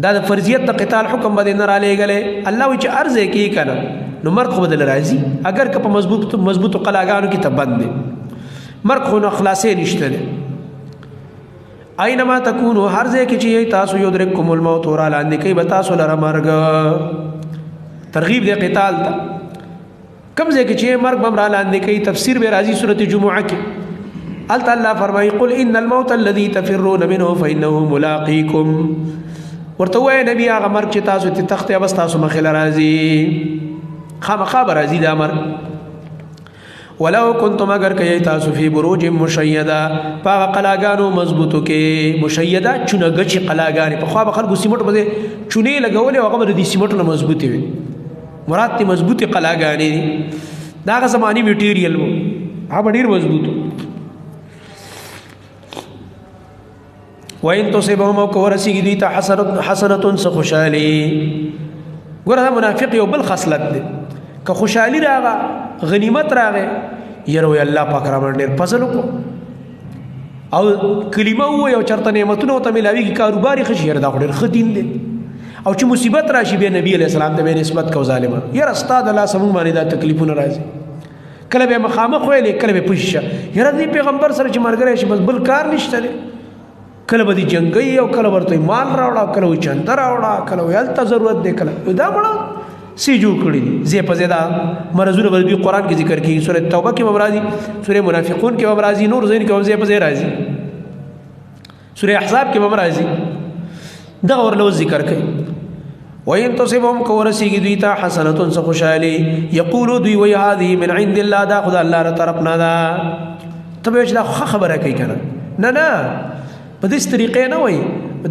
دا د فرضیت د قتال حکم به نه را لېږلی. الله وایي چې عرض یې کوي که نه، نو مرګ خو بدل راځي، اگر که په مضبوطو قلاګانو کې ته بند دی، مرګ خو نه خلاصې نشته دی. اينما تکونو، هر ځای کې چې تاسو یدرککم الموت، ورا لاندې کوي به تاسو لره مرګ. ترغیب دی قتال ته، کوم ځای کې چې مرګ بم را لاندې کوي. تفسیر به راځي سورته جمعه کې، الته الله فرمایي قل ان الموت الذي تفرون منه فانه ملاقيكم. ورته وایي نبی هغه مرګ چې تاسو ته تخته بس تاسو مخې له راځي، خامخا به راځي دا مرګ. ولو کنتم، اگر که تاسو فی بروج مشیده، پاغه قلاګانو مضبوطو کې، مشیده چونه غچ قلاګانې، په خوا به خلکو سیمټ به چونې لګولې او هغه به د سیمټو نه مضبوطې وي، مراد ته مضبوطې قلاګانې دي. دا هغه زماني میټیریل وو، هغه ډیر مضبوطو. وَإِن تُصِبْهُمْ، او که ورسېږي دوی ته حسنة څه خوشحالي. ګوره دا منافق یو بل خصلت دی، که خوشحالي راغه غنیمت راغی، یره وایي الله پاک را باندې ډېر فضل وکړو، او کلمه ووایي او چېرته نعمتونه ورته میلاویږي، کاروبار یې ښه شي، یاره دا خو ډېر ښه دین دی. او چې مصیبت راشي بیا نبی علیه السلام ته بیا نسبت کو ظالمه، یاره ستا د لاسه موږ باندې دا تکلیفونه راځي. کله به مخامخ ویلې، کله به پوښ شه، یاره دې پیغمبر سره چې ملګری شي بس بل کار نشته دی، کله به دې جنګي او کله ورته مال راوړه، کله وایي چنده راوړه، کله وایي هلته ضرورت دی، کله دا مړه سی جوړ کړي دي. زه په زیاده مرزونه به دوی قرآن کې ذکر کیږي، سورة توبه کې به راځي، سورة منافقون کې به راځي، نور ځایونو کې به ځای په ځای راځي، سورة احزاب کې به راځي، دغه ورله ذکر کوي. وَإِن تُصِبْهُمْ، که ورسېږي دوی ته حسنة څه خوشحالي، یقولو دوی وایي هذه من عند الله، دا خو د الله له طرف نه ده. ته به وایې چې دا خو ښه خبره کوي که نه؟ نه نه، په دې طریقې نه وایي،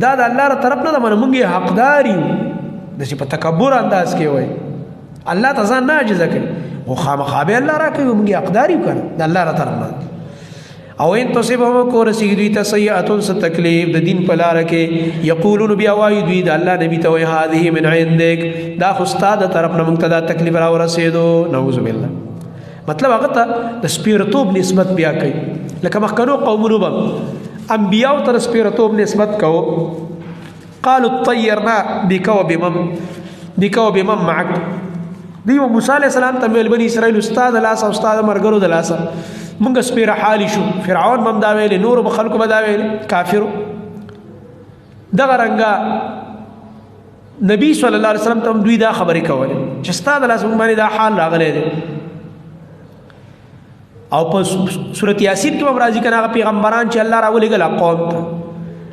دا د الله له طرف نه ده، منه موږ یې حقدار یو، داسې په تکبر انداز کې وایي، الله ته ځان نه عاجزه کوي، خو خامخا به الله راکوي، موږ یې حقدار یو که نه، د الله له طرف نه. او ان تصبهم، کو رسیږي دوی ته سیئة څه تکلیف د دین په لاره کې، یقولون بیا وایي دوی د الله نبی ته وایي هذه من عندک، دا خو ستا د طرف نه موږ ته دا تکلیف راورسېدو. نعوذ بالله. مطلب هغه ته د سپیرتوب نسبت بیا کوي، لکه مخکنو قومونو به انبیاو ته د سپیرتوب نسبت کوو، قالوا طیرنا بک وبمن، بک وبمن معک. دی موسی علیه السلام ته ویل بني اسرائیل استاد لاسه او استاد مرګرو د لاسه مونږ سپیره حالي شو، فرعون به هم دا ویلې، نورو به خلکو به دا ویلې، کافرو. دغه رنګه نبی صلی الله علیه وسلم ته هم دوی دا خبرې کولې چې ستا د لاسه مونږ باندې دا حال راغلی دی. او په سورة یاسین کې هم راځي که نه، هغه پیغمبران چې الله راولېږل قوم ته،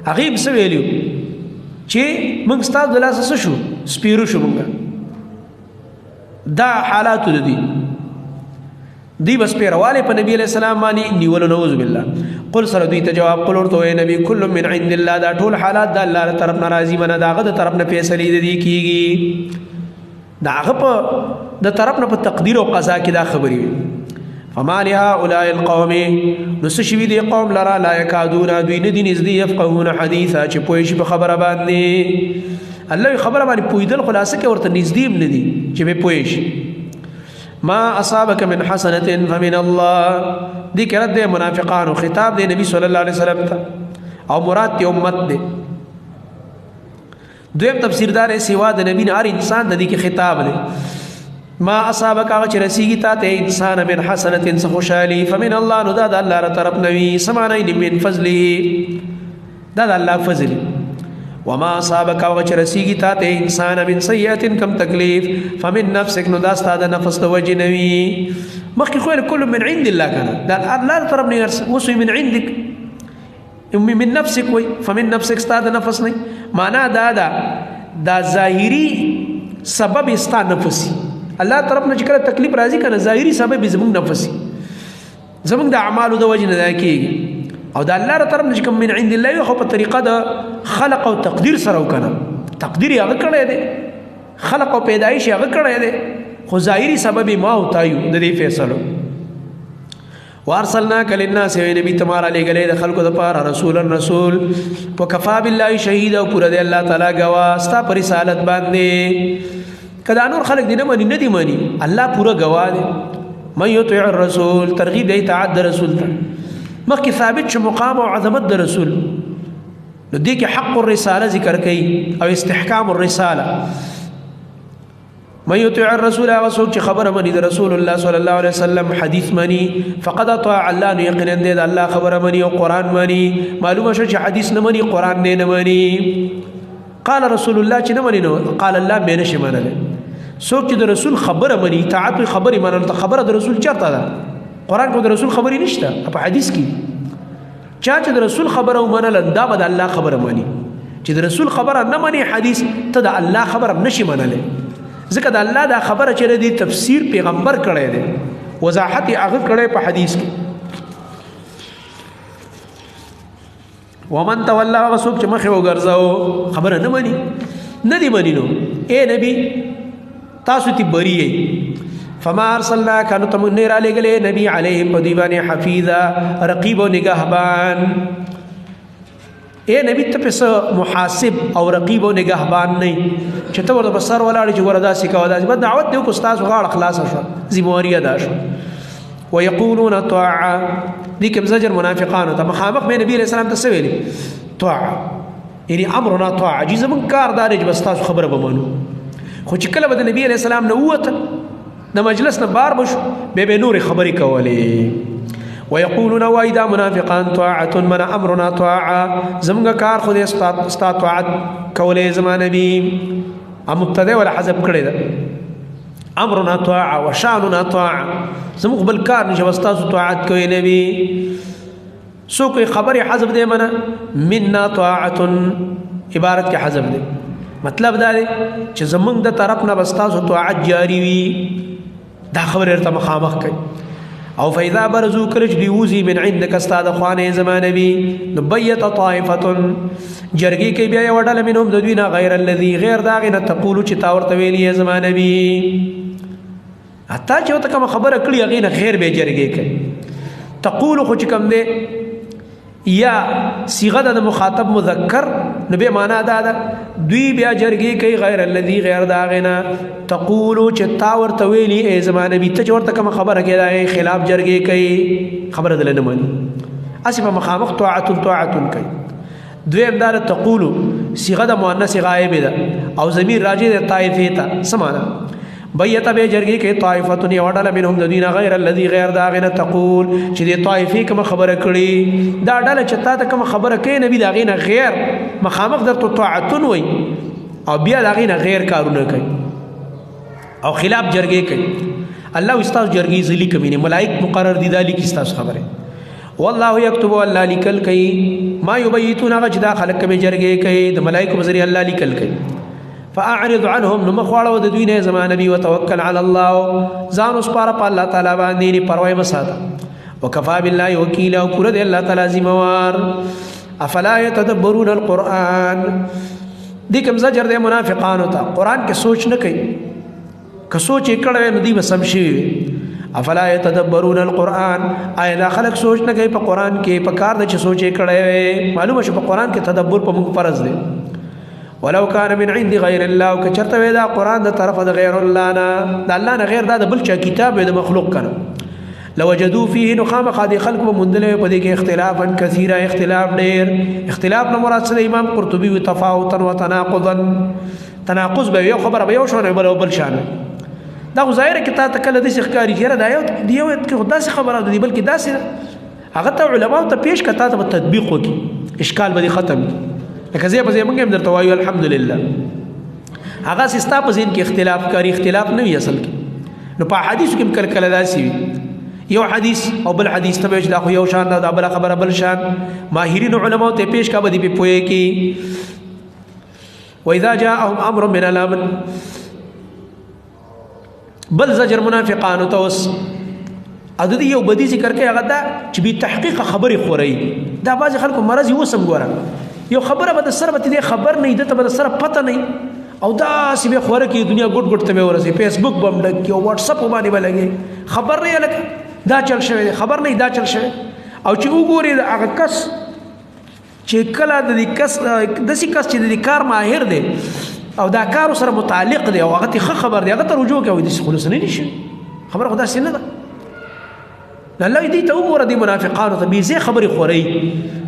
هغې هم څه ویلي چې مونږ ستا د لاسه څه شو، سپیرو شو مونږ. دا حالاتو د دوی، دی بس پیرواله په نبی علیہ السلام باندې نیولو. نعوذ بالله. قل سره دوی ته جواب، قل ورته وایي نبی کل من عند الله، دا ټول حالات د الله له طرف نه راځي، منه د هغه د طرف نه فیصلې د دې کیږي، د هغه په د طرف نه په تقدیر او قضا کې دا خبرې وي. فما لهؤلاء القوم، نو څه شوي دي قوم لره، لا یکادون، دوی نه دي نږدې، یفقهون حدیثا، چې پوه شي په خبره باندې. الله یې خبره باندې پوهېدل خلاصه کې ورته نږدې هم نه دي چې پرې پوه شي. ما اصابك من حسنة فمن الله، دې کې رد دی منافقانو، خطاب دی نبی صلی الله علیه وسلم ته، او مراد دی امت دی. دویم تفسیر دار سوا د نبی نه هر انسان د دې کې خطاب دی. ما اصابك، هغه چې رسیږي تا ته انسان، من حسنة څه خوشحالي، فمن الله، نو دا د الله له طرف نه وي، څه معنی دی من فضله، دا د الله فضل. وما اصابك، هغه چې رسیږي تا ته انسان، من سیئة کم تکلیف، فمن نفسك، نو دا ستا د نفس د وجې نه وي. مخکې خو کل من عند الله که نه، دا الله له طرف نه اوس من عندك، من نفسك وایي، فمن نفسك ستا د نفس نه. معنا دا ده دا ظاهري سبب ستا نفسي، الله طرف نه چې کله تکلیف راځي که نه، ظاهري سبب یې زموږ نفسي، زموږ د اعمالو د وجې نه دا کېږي. او د الله تر طرف نه چې کوم من عند الله وي، خو په طریقه د خلق او تقدیر سره وکنه، تقدیر یې هغه کړی دی، خلق او پیدایش یې هغه کړی دی، خو ظاهري سبب یې ما او تا یو د دې فیصلو. وارسلناک للناس، وی نبی تمہارا لے گلے د خلقو د پاره رسولا رسول، وکفا بالله شهید، او پوره دی الله تعالی گواه ستا پر رسالت باندې. کدا نور خلق دی نه مني، نه دی مني، الله پوره گواه دی. من یطیع الرسول، ترغیب دی اطاعت د رسول ته. مخکې ثابت شو مقام او عظمت د رسول، نو دې کې حق الرساله ذکر کړي او استحکام الرساله. من یطع الرسول، هغه څوک چې خبره مني د رسول الله صلی الله علیه وسلم حدیث مني، فقد اطاع الله، نو یقینا دی د الله خبره مني او قرآن مني. معلومه شو چې حدیث نه مني قرآن دی نه مني. قال رسول الله چې نه مني نو قال الله به نشي منلی. څوک چې د رسول خبره مني، اطاعت خبرې منل، ته خبره د رسول چرته ده؟ قرآن کې د رسول خبرې نشته، په حدیث کې. چا چې د رسول خبره ومنله دا به د الله خبره مني. چې د رسول خبره نه مني حدیث، ته د الله خبره نشي منلی، ځکه د الله دا خبره چې دی تفسیر پیغمبر کړی دی، وضاحت یې هغه کړی په حدیث کې. ومن تولى، هغه څوک چې مخې وګرځاو خبره نه مني، نه دی مني، نو اے نبی تاسو تی بری یې. فما ارسلناک، نو ته موږ نه رالېږلې نبی علیهم په دوی باندې حفیظا، رقیب او نگهبان. اے نبی ته پس محاسب او رقیب او نگهبان نه چې ته ورته په سر ولاړ چې ګوره داسې کوه داسې، بس دعوت دی وکړو، ستاسو غاړه خلاصه شوه، ذمهواري ادا شوه. ويقولون طاعة، دې کوم زجر منافقانو ته. مخامخ به نبی علیہ السلام ته څه ویلي؟ طاعة، یعنی امرنا طاعة، چې زمونږ کار دا دی چې بس تاسو خبره به منو. خو چې کله به د نبی علیہ السلام نه ووتل د مجلس نه بار به شو، بیا به نورې خبرې کولې. ويقولون وای دا منافقان طاعة من امرنا طاعة، زمونږ کار خو دې ستا طاعت کولې زما نبی. مبتدا ولا حذف کړی ده، امرنا طاعة وشاننا طاعة، زموږ بل کار نشته بس تاسو طاعت کوئ نبی. څوک خبرې حذف دی منه منا طاعة، عبارت کې حذف دی، مطلب دا دی چې زمونږ د طرف نه بس تاسو طاعت جاری وي. دا خبره ورته مخامخ کوي. او فاذا برزو، کله چې دوی وځي من عندک ستا د خوا نه زما نبی، نو بیت طائفة، جرګې کوي بیا یوه ډله منهم د دوی نه، غیر الذي، غیر د هغې نه تقولو چې تا ورته ویلي یې زما نبی. حتی چې ورته کومه خبره کړې هغې نه غیر به جرګې کوي. تقول خو چې کوم دی یا صیغه ده د مخاطب مذکر، نو بیا معنا دا ده دوی بیا جرګې کوي غیر الذي، غیر د هغې نه تقولو چې تا ورته ویلي ای زما نبی، ته چې ورته کومه خبره کوې د هغې خلاف جرګې کوي، خبره دله نه مني، هسې په مخامخ طاعة طاعة کوي. دویم دا ده تقولو صیغه د مؤنث غایب ده او ضمیر راجع دی طائفې ته. څه معنا؟ بیت به جرګې کې طائفة یوه ډله منهم د دوی نه غیر الذي، غیر د هغې نه تقول چې دې طائفې کومه خبره کړې، دا ډله چې تا ته کومه خبره کوي نبی د هغې نه غیر مخامخ درته طاعتون وایي او بیا د هغې نه غیر کارونه کوي او خلاف جرګې کوي. الله ستاسو جرګې زه لیکم، یعنې ملایک مقرر دي دا لیکي ستاسو خبرې. والله یکتب، الله لیکل کوي ما یبیتون، هغه چې دا خلک کومې جرګې کوي د ملایکو په ذریعه الله لیکل کوي. فأعرض عنهم، نو مخ واړوه د دوی نه زما نبی، وتوکل علی الله، ځان وسپاره په الله تعالی باندې، یعنې پروا یې مه ساته. وکفا بالله وکیلا، او پوره دی الله تعالی ذمهوار. افلا یتدبرون القرآن، دې کوم زجر دی منافقانو ته، قرآن کې سوچ نه کوي، که سوچ یې کړی وای نو دوی به سم شوي وي. افلا یتدبرون القرآن، آیا دا خلک سوچ نه کوي په قرآن کې؟ په کار ده چې سوچ یې کړی وای. معلومه شو په قرآن کې تدبر په موږ فرض دی. ولو کان من عند غیر الله، او که چرته وي دا قرآن د طرفه د غیر الله نه، د الله نه غیر دا د بل چا کتاب وي د مخلوق کنه، لوجدوا فيه، نو خامخا دې خلکو به موندلی وي په دې کې اختلافا کثیرا، اختلاف ډېر. اختلاف نه مراد څه دی؟ امام قرطبي وي تفاوتا وتناقضا، تناقض به یو خبره به یو شان وي بل بل شان وي. دا خو ظاهره کې تا ته کله داسې ښکاري چې یاره دا یو دی یو کې خو داسې خبره ده، بلکې داسې ده. هغه ته علماو ته پیش کړه، تا ته به تطبیق وکړي، اشکال به دې ختم کړي. لکه زه په ځای موږ هم درته وایو الحمدلله، هغه ستا په ذهن کې اختلاف کاری، اختلاف نه وي اصل کې. نو په حدیثو کې هم کله کله داسې وي، یو حدیث او بل حدیث ته به چې دا خو یو شان ده، دا بله خبره بل شان. ماهرین علماو ته پیش کړه، به دې پرې پوه کړي. واذا جاءهم امر من الامن، بل زجر منافقانو ته اوس او د دې یو بدی ذکر کوي، هغه دا چې بې تحقیقه خبرې خوري. دا بعضې خلکو مرض یې اوس هم ګوره، یو خبره به د سره به دې خبر نه وي، ده ته به د سره پته نه وي، او داسې به خوره کړي، دنیا ګوټ ګوټ ته به ورسي، فیسبوک به هم ډک کړي او واټساپ باندې به لګي، خبر نه یې لکه دا چل شوی دی، خبر نه دا چل شوی. او چې وګوري هغه کس چې کله د دې کس داسې کس چې د دې کار ماهر دی او دا کار سره متعلق دی او هغه ته ښه خبر دی، هغه ته رجوع کوي، داسې خو نه شي، خبره خو داسې نه ده. الله دې ته وګوره، دې منافقانو ته بې ځایه خبرې خوري،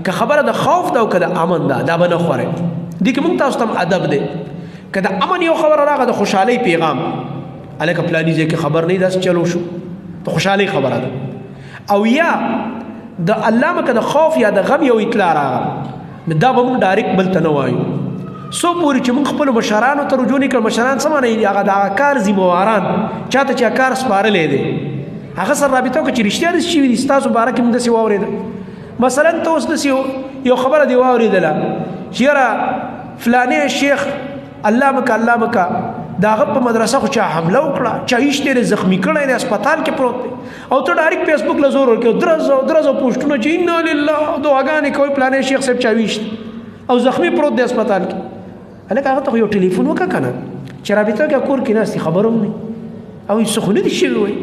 که خبره د خوف ده او که د امن ده، دا به نه خوري. دې کې موږ تاسو ته هم ادب دی، که د امن یو خبره راغله د خوشحالۍ پیغام، الکه پلاني ځای کې خبر نه داس چلو شو، ته خوشحالي خبره ده. او یا د الله مکه د خوف یا د غم یو اطلاع راغله، نو دا به موږ ډایرکټ بل ته نه وایو، څو پورې چې موږ خپل مشرانو ته رجوع نه کړو. مشران څه معنی؟ هغه د هغه کار ذمهواران، چاته چې کار سپارلی دی، هغه سره رابطه وکړه چې رښتیا داسې شوي دي، ستاسو باره کې موږ داسې واورېده. مثلا ته اوس داسې یو خبره دې واورېدله چې یاره فلانی شیخ الله مکه الله مکه د هغه په مدرسه خو چا حمله وکړه، چا ایشتی دی، زخمي کړی دی، هسپتال کې پروت دی، او ته ډایرکټ فیسبوک له زور ورکوې، درز او درز او پوسټونه چې انا لله دعاګانې کوي، فلانی شیخ صاحب چا ویشت او زخمي پروت دی هسپتال کې. هلکه هغه ته خو یو ټلیفون وکړه که نه، چې رابطه وکړه، کور کې ناست دي، خبر هم نه او هېڅ خو نه دي شوي، وایي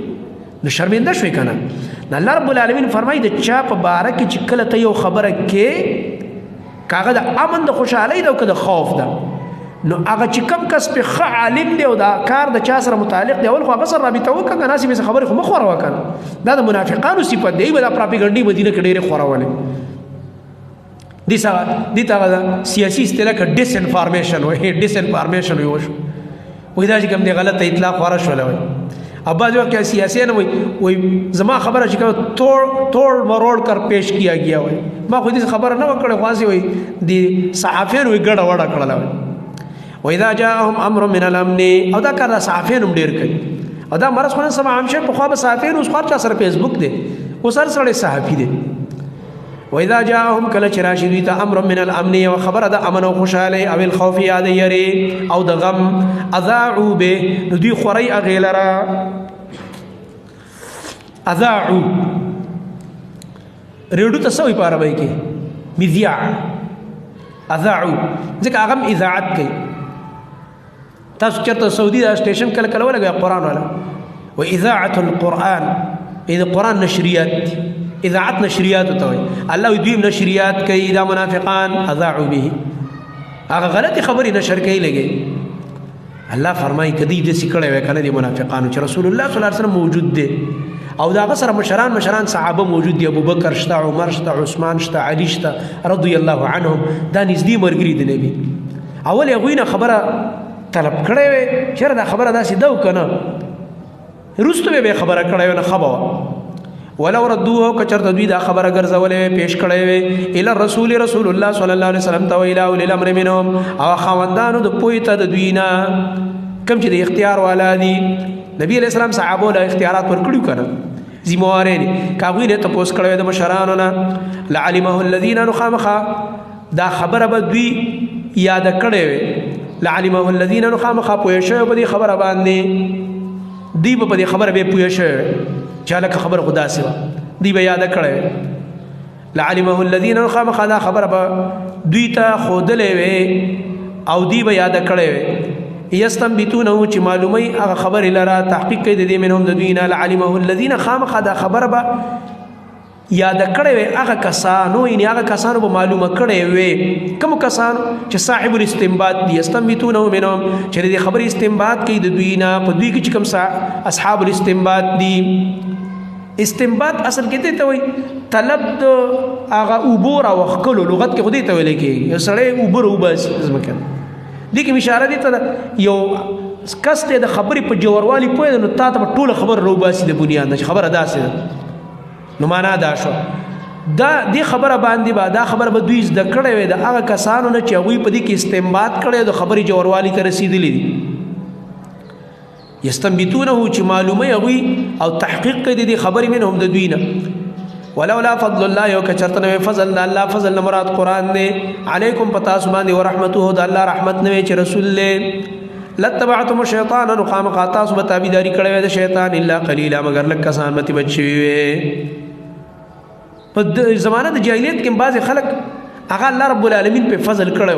نو شرمنده شوې که نه. نو الله رب العالمین فرمایي د چا په باره کې چې کله ته یو خبره کې، که هغه د امن د خوشحالۍ ده او که د خوف ده، نو هغه چې کم کس په ښه عالم دی او دا کار د چا سره متعلق دی، اول خو هغه سره رابطه وکړه که نه، هسې به خبرې خو مه خوروه که نه. دا د منافقانو صفت دی، به دا پراپیګنډې مدینه کې ډېرې خورولې دي. دې ته هغه سیاسي اصطلاح کې ډس انفارمیشن وایي، ډس انفارمیشن وایي، وشو وایي دا چې کوم دی غلطه اطلاع خوره شوله وایي. او بعض وخت کې سیاسي نه وایي، وایي زما خبره چې کوم توړ توړ مروړ کر پیش کیا گیا، وایي ما خو دې خبره نه وکړه، خو هسې وایي دي صحافیانو وایي ګډه وډه کړله وایي. واذا جاءهم امر من الامن، او دا کار صحافیان هم ډیر کوي، او دا مرض خو نن سبا عام شوی. پخوا به صحافیان، اوس خو هر چا سره فیسبوک دی، اوس هر سړی صحافي دی. واذا جاءهم کله چې راشي دوی ته امر من الامن او خبره د امن او خوشحالۍ او الخوف یا د یری او د غم، اذاعوا به، نو دوی خوري هغې لره. اذاعوا ریډو ته څه وایي په عربۍ کې؟ مذیاع. اذاعوا ځکه هغه هم اذاعت کوي. تاسو چېرته سعودي دا سټیشن کله کله ولګوئ قرآن والا، و اذاعة القرآن، د قرآن نشریات، اذاعت نشریات ته وایي. الله دوی نشریات کوي، دا منافقان اذاعوا به، هغه غلطي خبرې نشر کوي لګي. الله فرمایي کدی داسې کړی وای که نه دي منافقانو چې رسول الله صلی الله علیه وسلم موجود دی او د هغه سره مشران مشران صحابه موجود دي، ابوبکر شته، عمر شته، عثمان شته، علي شته رضی الله عنهم، دا نږدې ملګري د نبی، اول هغوی نه خبره طلب کړی وی چېرې دا خبره داسې ده او که نه، وروسته به یې خبره کړې وی نه ښه به وه. ولو ردوه، که چېرته دوی دا خبره ګرځولې وی، پیش کړی وی الی الرسول، رسول الله صلی الله علیه وسلم ته، ویلا اولی الامر منهم، او خاوندانو د پوهې ته د دوی نه کوم چې د اختیار والا دي. نبی علیہ السلام صحابو له اختیارات ورکړي که نه، ذمهوارې دي، که هغوی نه تپوس کړی وی د مشرانو نه، لعلمه الذین، نو خامخا دا خبره به دوی یاده کړې وي. لعلمه الذین، نو خامخا پوه شوی په دې خبره باندې، دوی به په دې خبره به پوه شوی چې هلکه خبره خو داسې وه، دوی به یاده کړې وي. لعلمه الذین، نو خامخا دا خبره به دوی ته ښودلې وي او دوی به یاده کړې وي. یستنبتونه، چې معلومي هغه خبرې لره، تحقیق کوي د دې، منهم د دوی نه. لعلمه الذین، خامخا دا خبره به یاد کړی وي هغه کسانو، یعنی هغه کسانو به معلومه کړی وي، کوم کسانو چې صاحب الاستنباط دي. یستنبتونه منهم، چې د خبرې استنباط کوي د دوی نه، په دوی کې چې کوم اصحاب الاستنباط دي. استنباط اصل کې ته وایي طلب د هغه اوبو راوښکلو، لغت کې خو دې ته ویل کېږي، یو سړی اوبه راوباسي ځمکه. دې کې اشاره دې ته، یو کس ته د خبرې په جوړوالي پوه دی، نو تا ته به ټوله خبره راوباسي د بنیاد نه چې خبره داسې ده. نو معنا دا شو، دا دې خبره باندې به دا خبره به دوی زده کړې وي د هغه کسانو نه چې هغوی په دې کې استنباط کړی او د خبرې جوړوالي ته رسېدلي دي. یستنبتونه، چې معلومه هغوی او تحقیق کوي د دې خبرې، منهم د دوی نه. ولولا فضل الله، یو که چرته نه فضل د الله، فضل نه مراد قرآن دی، علیکم په تاسو باندې، ورحمته د الله رحمت نه وي چې رسول دی، لتبعتم الشیطان، نو خامخا تاسو به تابعداري کړې وي د شیطان، الا قلیلا، مګر لږ کسان به ترې بچ شوي وي. په زمانه د جاهلیت کې بعضې خلک هغه الله رب العالمین په فضل کړی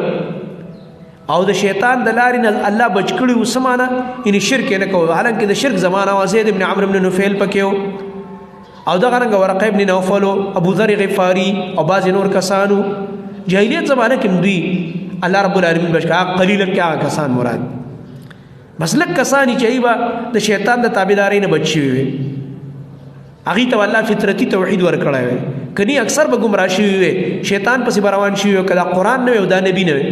او د شیطان د لارې نه الله بچ کړي و. څه معنی؟ یعنی شرک یې نه کوو، حالانکه د شرک زمانه وه. زید ابن عمرو ابن نفیل پکې و، او دغه رنګه ورقه ابن نوفل، ابو ذر غفاري او بعضې نور کسانو. جاهلیت زمانه کې دوی الله رب العالمین بچ کړه. قلیلا کې هغه کسان مراد، بس لږ کسان چې به د شیطان د تابعدارۍ نه بچ شوي وي، هغوی ته الله فطرتي توحید ورکړی وي، کني اکثر به ګمراه شوي وي، شیطان پسې به روان شوي وي، که دا قرآن نه وي او دا نبي نه وي.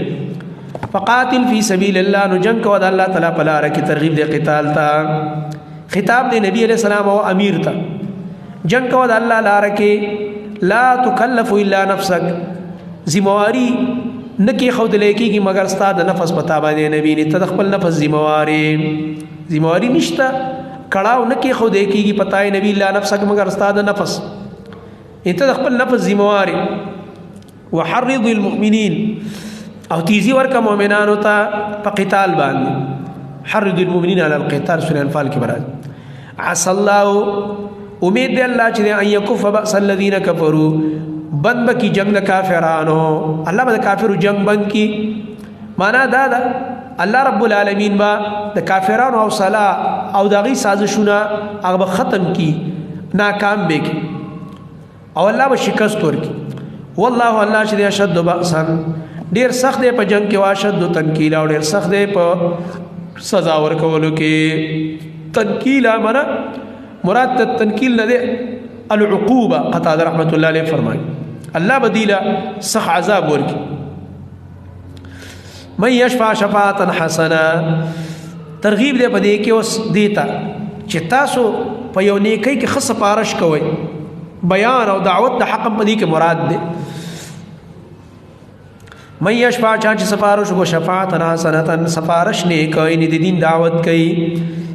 فقاتل فی سبیل الله، نو جنگ کوه د الله تعالی په لاره کې، ترغیب دی قتال ته، خطاب دی نبی علیہ السلام او امیر ته، جنگ کوه د الله لاره کې، لا تکلف الا نفسک، ذمہواری نکی خود لیکيږي مگر ستا د نفس پتا باندې نبی نه، ته د خپل نفس ذمہواری نشته، کړهو نکی خود لیکيږي پتا یې نبی لا نفسک مگر ستا د نفس، انت د خپل نفس ذمہواری. وحرض المؤمنین، او تیزی ورکه مؤمنانو ته په قتال باندې، حرض المؤمنین علی القتال، سورہ انفال کې برابر. عسى الله، امید دی الله چې ان یکف باس الذین کفروا، بند بکی جنگ د کافرانو، الله به د کافرو جنگ بند کی. معنا دا ده الله رب العالمین با د کافرانو حوصله او د هغې سازشونه هغه به ختم کی، ناکام به کی، او الله به شکست ورکی. والله الله چې دی اشد بأسا، ډیر سخت دی په جنگ کې، واشد تنکیلا، او ډیر سخت دی په سزا ورکولو کې. تنکیلا معنا مراد ته تنکیل نه دی العقوبه، قتاده رحمت الله علیه فرمایي الله بدیله سخت عذاب ورکی. من یشفع شفاعتا حسنه، ترغیب دی په دې کې اوس دیتا چې تاسو په یو نیکۍ کې ښه سفارش کوئ، بیان او دعوت د حق په دې کې مراد دی. من یشفع، چا چې سفارش وکړو، شفاعتا حسنه، سفارش نیک، یعنی د دین دعوت کوي،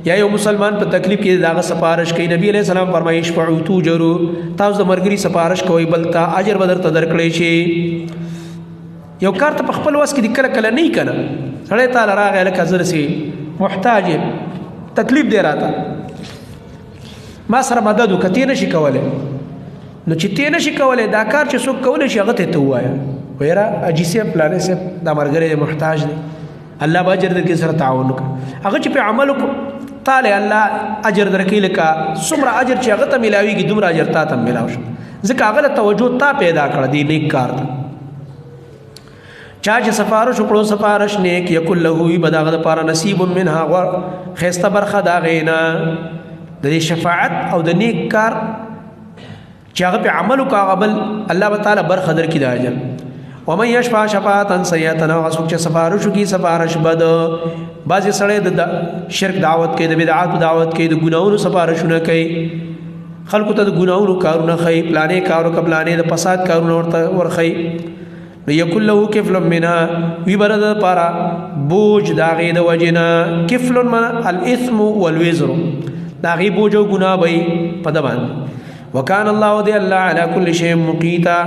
یا یو مسلمان په تکلیف کې داغه سفارش کوي. نبی علیہ السلام فرمایي اشفعوا تؤجروا، تاسو د مرګري سفارش کوئ بل ته اجر به درته درکړی شي. یو کار ته په خپل وس کې د کله کله نه کنه، سړی تعالی راغی لکه زه رسي محتاج تکلیف دی راته، ما سره مدد وکړه، تی نشي کولی، نو چې تی نشي کولی دا کار چې څوک کولی شي هغه ته ته ووایه، ویره حاجي صاحب پلانی صاحب دا ملګری دی محتاج دی، الله به اجر درکړي، سره تعاون وکړه. هغه چې په عمل وکړو تاله الله اجر درکړي، لکه څومره اجر چې هغه ته ملاویږي دومره اجر تا ته ملاو شو، ځکه هغه له توجه تا پیدا کړه دی نیک کار ته. چا چې سفارش وکړو سفارش نیک، یکل له وي به د هغه دپاره نصیب منها، ښایسته برخه د هغې نه، د دې شفاعت او د نیک کار چې هغه په عمل وکړو هغه بل الله به تعالی برخه درکړي د اجر. ومن یشفع شفاعتا سیئة، هغه څوک چې سفارش وکړي سفارش بد، بعضې سړی د شرک دعوت کوي، د بدعاتو دعوت کوي، د ګناهونو سفارشونه کوي، خلکو ته د ګناهونو کارونه ښیي، پلانې کار وکړه، پلانې د فساد کارونه ورته ورښیي، نو یکن له کفل منها، وي به د دپاره بوج د هغې د وجې نه. کفل منه الاثم والوزر، د هغې بوج او ګناه به یې په ده باندې. وکان الله دی الله علی کل شیء مقیتا،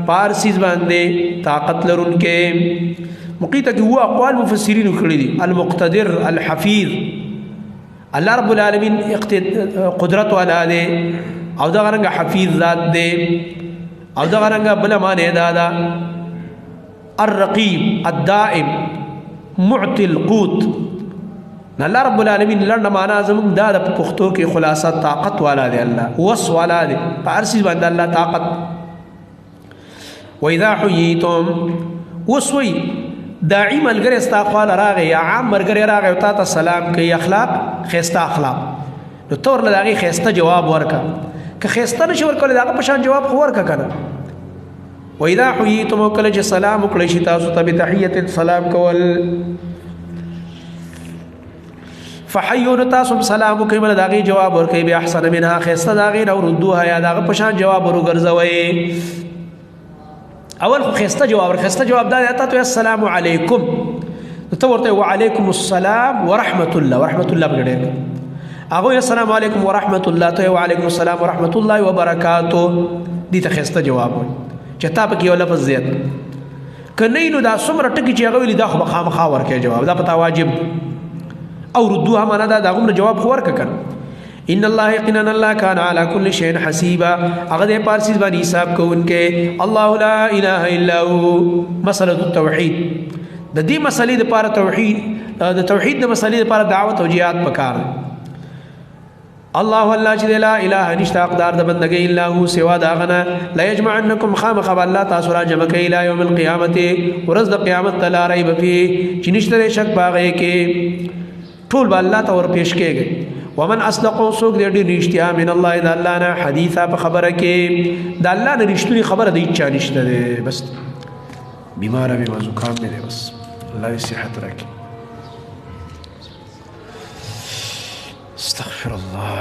پار سیز باندې طاقت لرونکې. مقیتا کې هو اقوال مفسرین کړی دي، المقتدر الحفیظ، الله رب العالمین قدرت والا دی، او دغه رنګ حفیظ ذات دی، او دغه رنګ بل معنی دا ده الرقیب الدائم معطي القوت. الله رب العالمین لنډه معنا زموږ دا د پښتو کې خلاصه طاقت والا دی، الله وس والا دی، په هر څیز باندې الله طاقت. واذا حییتم، اوس وایي داعي ملګری ستا خواله راغی یا عام ملګری راغی او تا ته سلام کوي، اخلاق ښایسته اخلاق، نو ته ورله د هغې ښایسته جواب ورکړه. که ښایسته نه شي ورکولی د هغه په شان جواب خو ورکړه که نه. واذا حییتم، او کله چې سلام وکړی شي تاسو ته بتحیة سلام کول، فحیوا، نو تاسو هم سلام وکړئ، بله د هغې جواب ورکړئ باحسن منها، ښایسته د هغې نه، وردوها، یا د هغه په شان جواب وروګرځوئ. اول خو ښایسته جواب ورکړه، ښایسته جواب دا دی تا ته السلام علیکم، نو ته ورته وعلیکم السلام ورحمة الله، ورحمة الله پکې ډېر کړه. هغه السلام علیکم ورحمة الله، ته وعلیکم السلام ورحمة الله وبرکاته، دې ته ښایسته جواب وایي چې تا پکې یو لفظ زیات که نه نو دا څومره ټکي چې هغه ویلي دا خو به خامخا ورکړې جواب، دا په تا واجب دی. او ردوها معنا دا د هغومره جواب خو ورکړه که نه. ان الله یقینا الله کان علی کل شیء حسیبا، هغه د پار څیز باندې حساب کوونکی. الله لا اله الا هو، مسأله التوحید، د دې مسألې لپاره توحید، د توحید د مسألې لپاره دعوت او جهاد پکار دی. الله الله چې لا اله نشته اقدار د بندګۍ الا هو سوا د هغه نه، لا یجمعنکم، خامخا به الله تاسو را جمع کوي الی یوم القیامت، ورځ د قیامت ته، لا ریب فیه، چې نشته شک په هغې کې، ټول به الله ته ورپېښ کېږي. ومن اصدق، څوک دی ډېر رښتیا من الله د الله نه حدیثا په خبره کې، د الله نه رښتونې خبره د هیچا نشته دی. بس بیماره مې زکام مې دی بس. الله دې صحت راکړي. استغفر الله.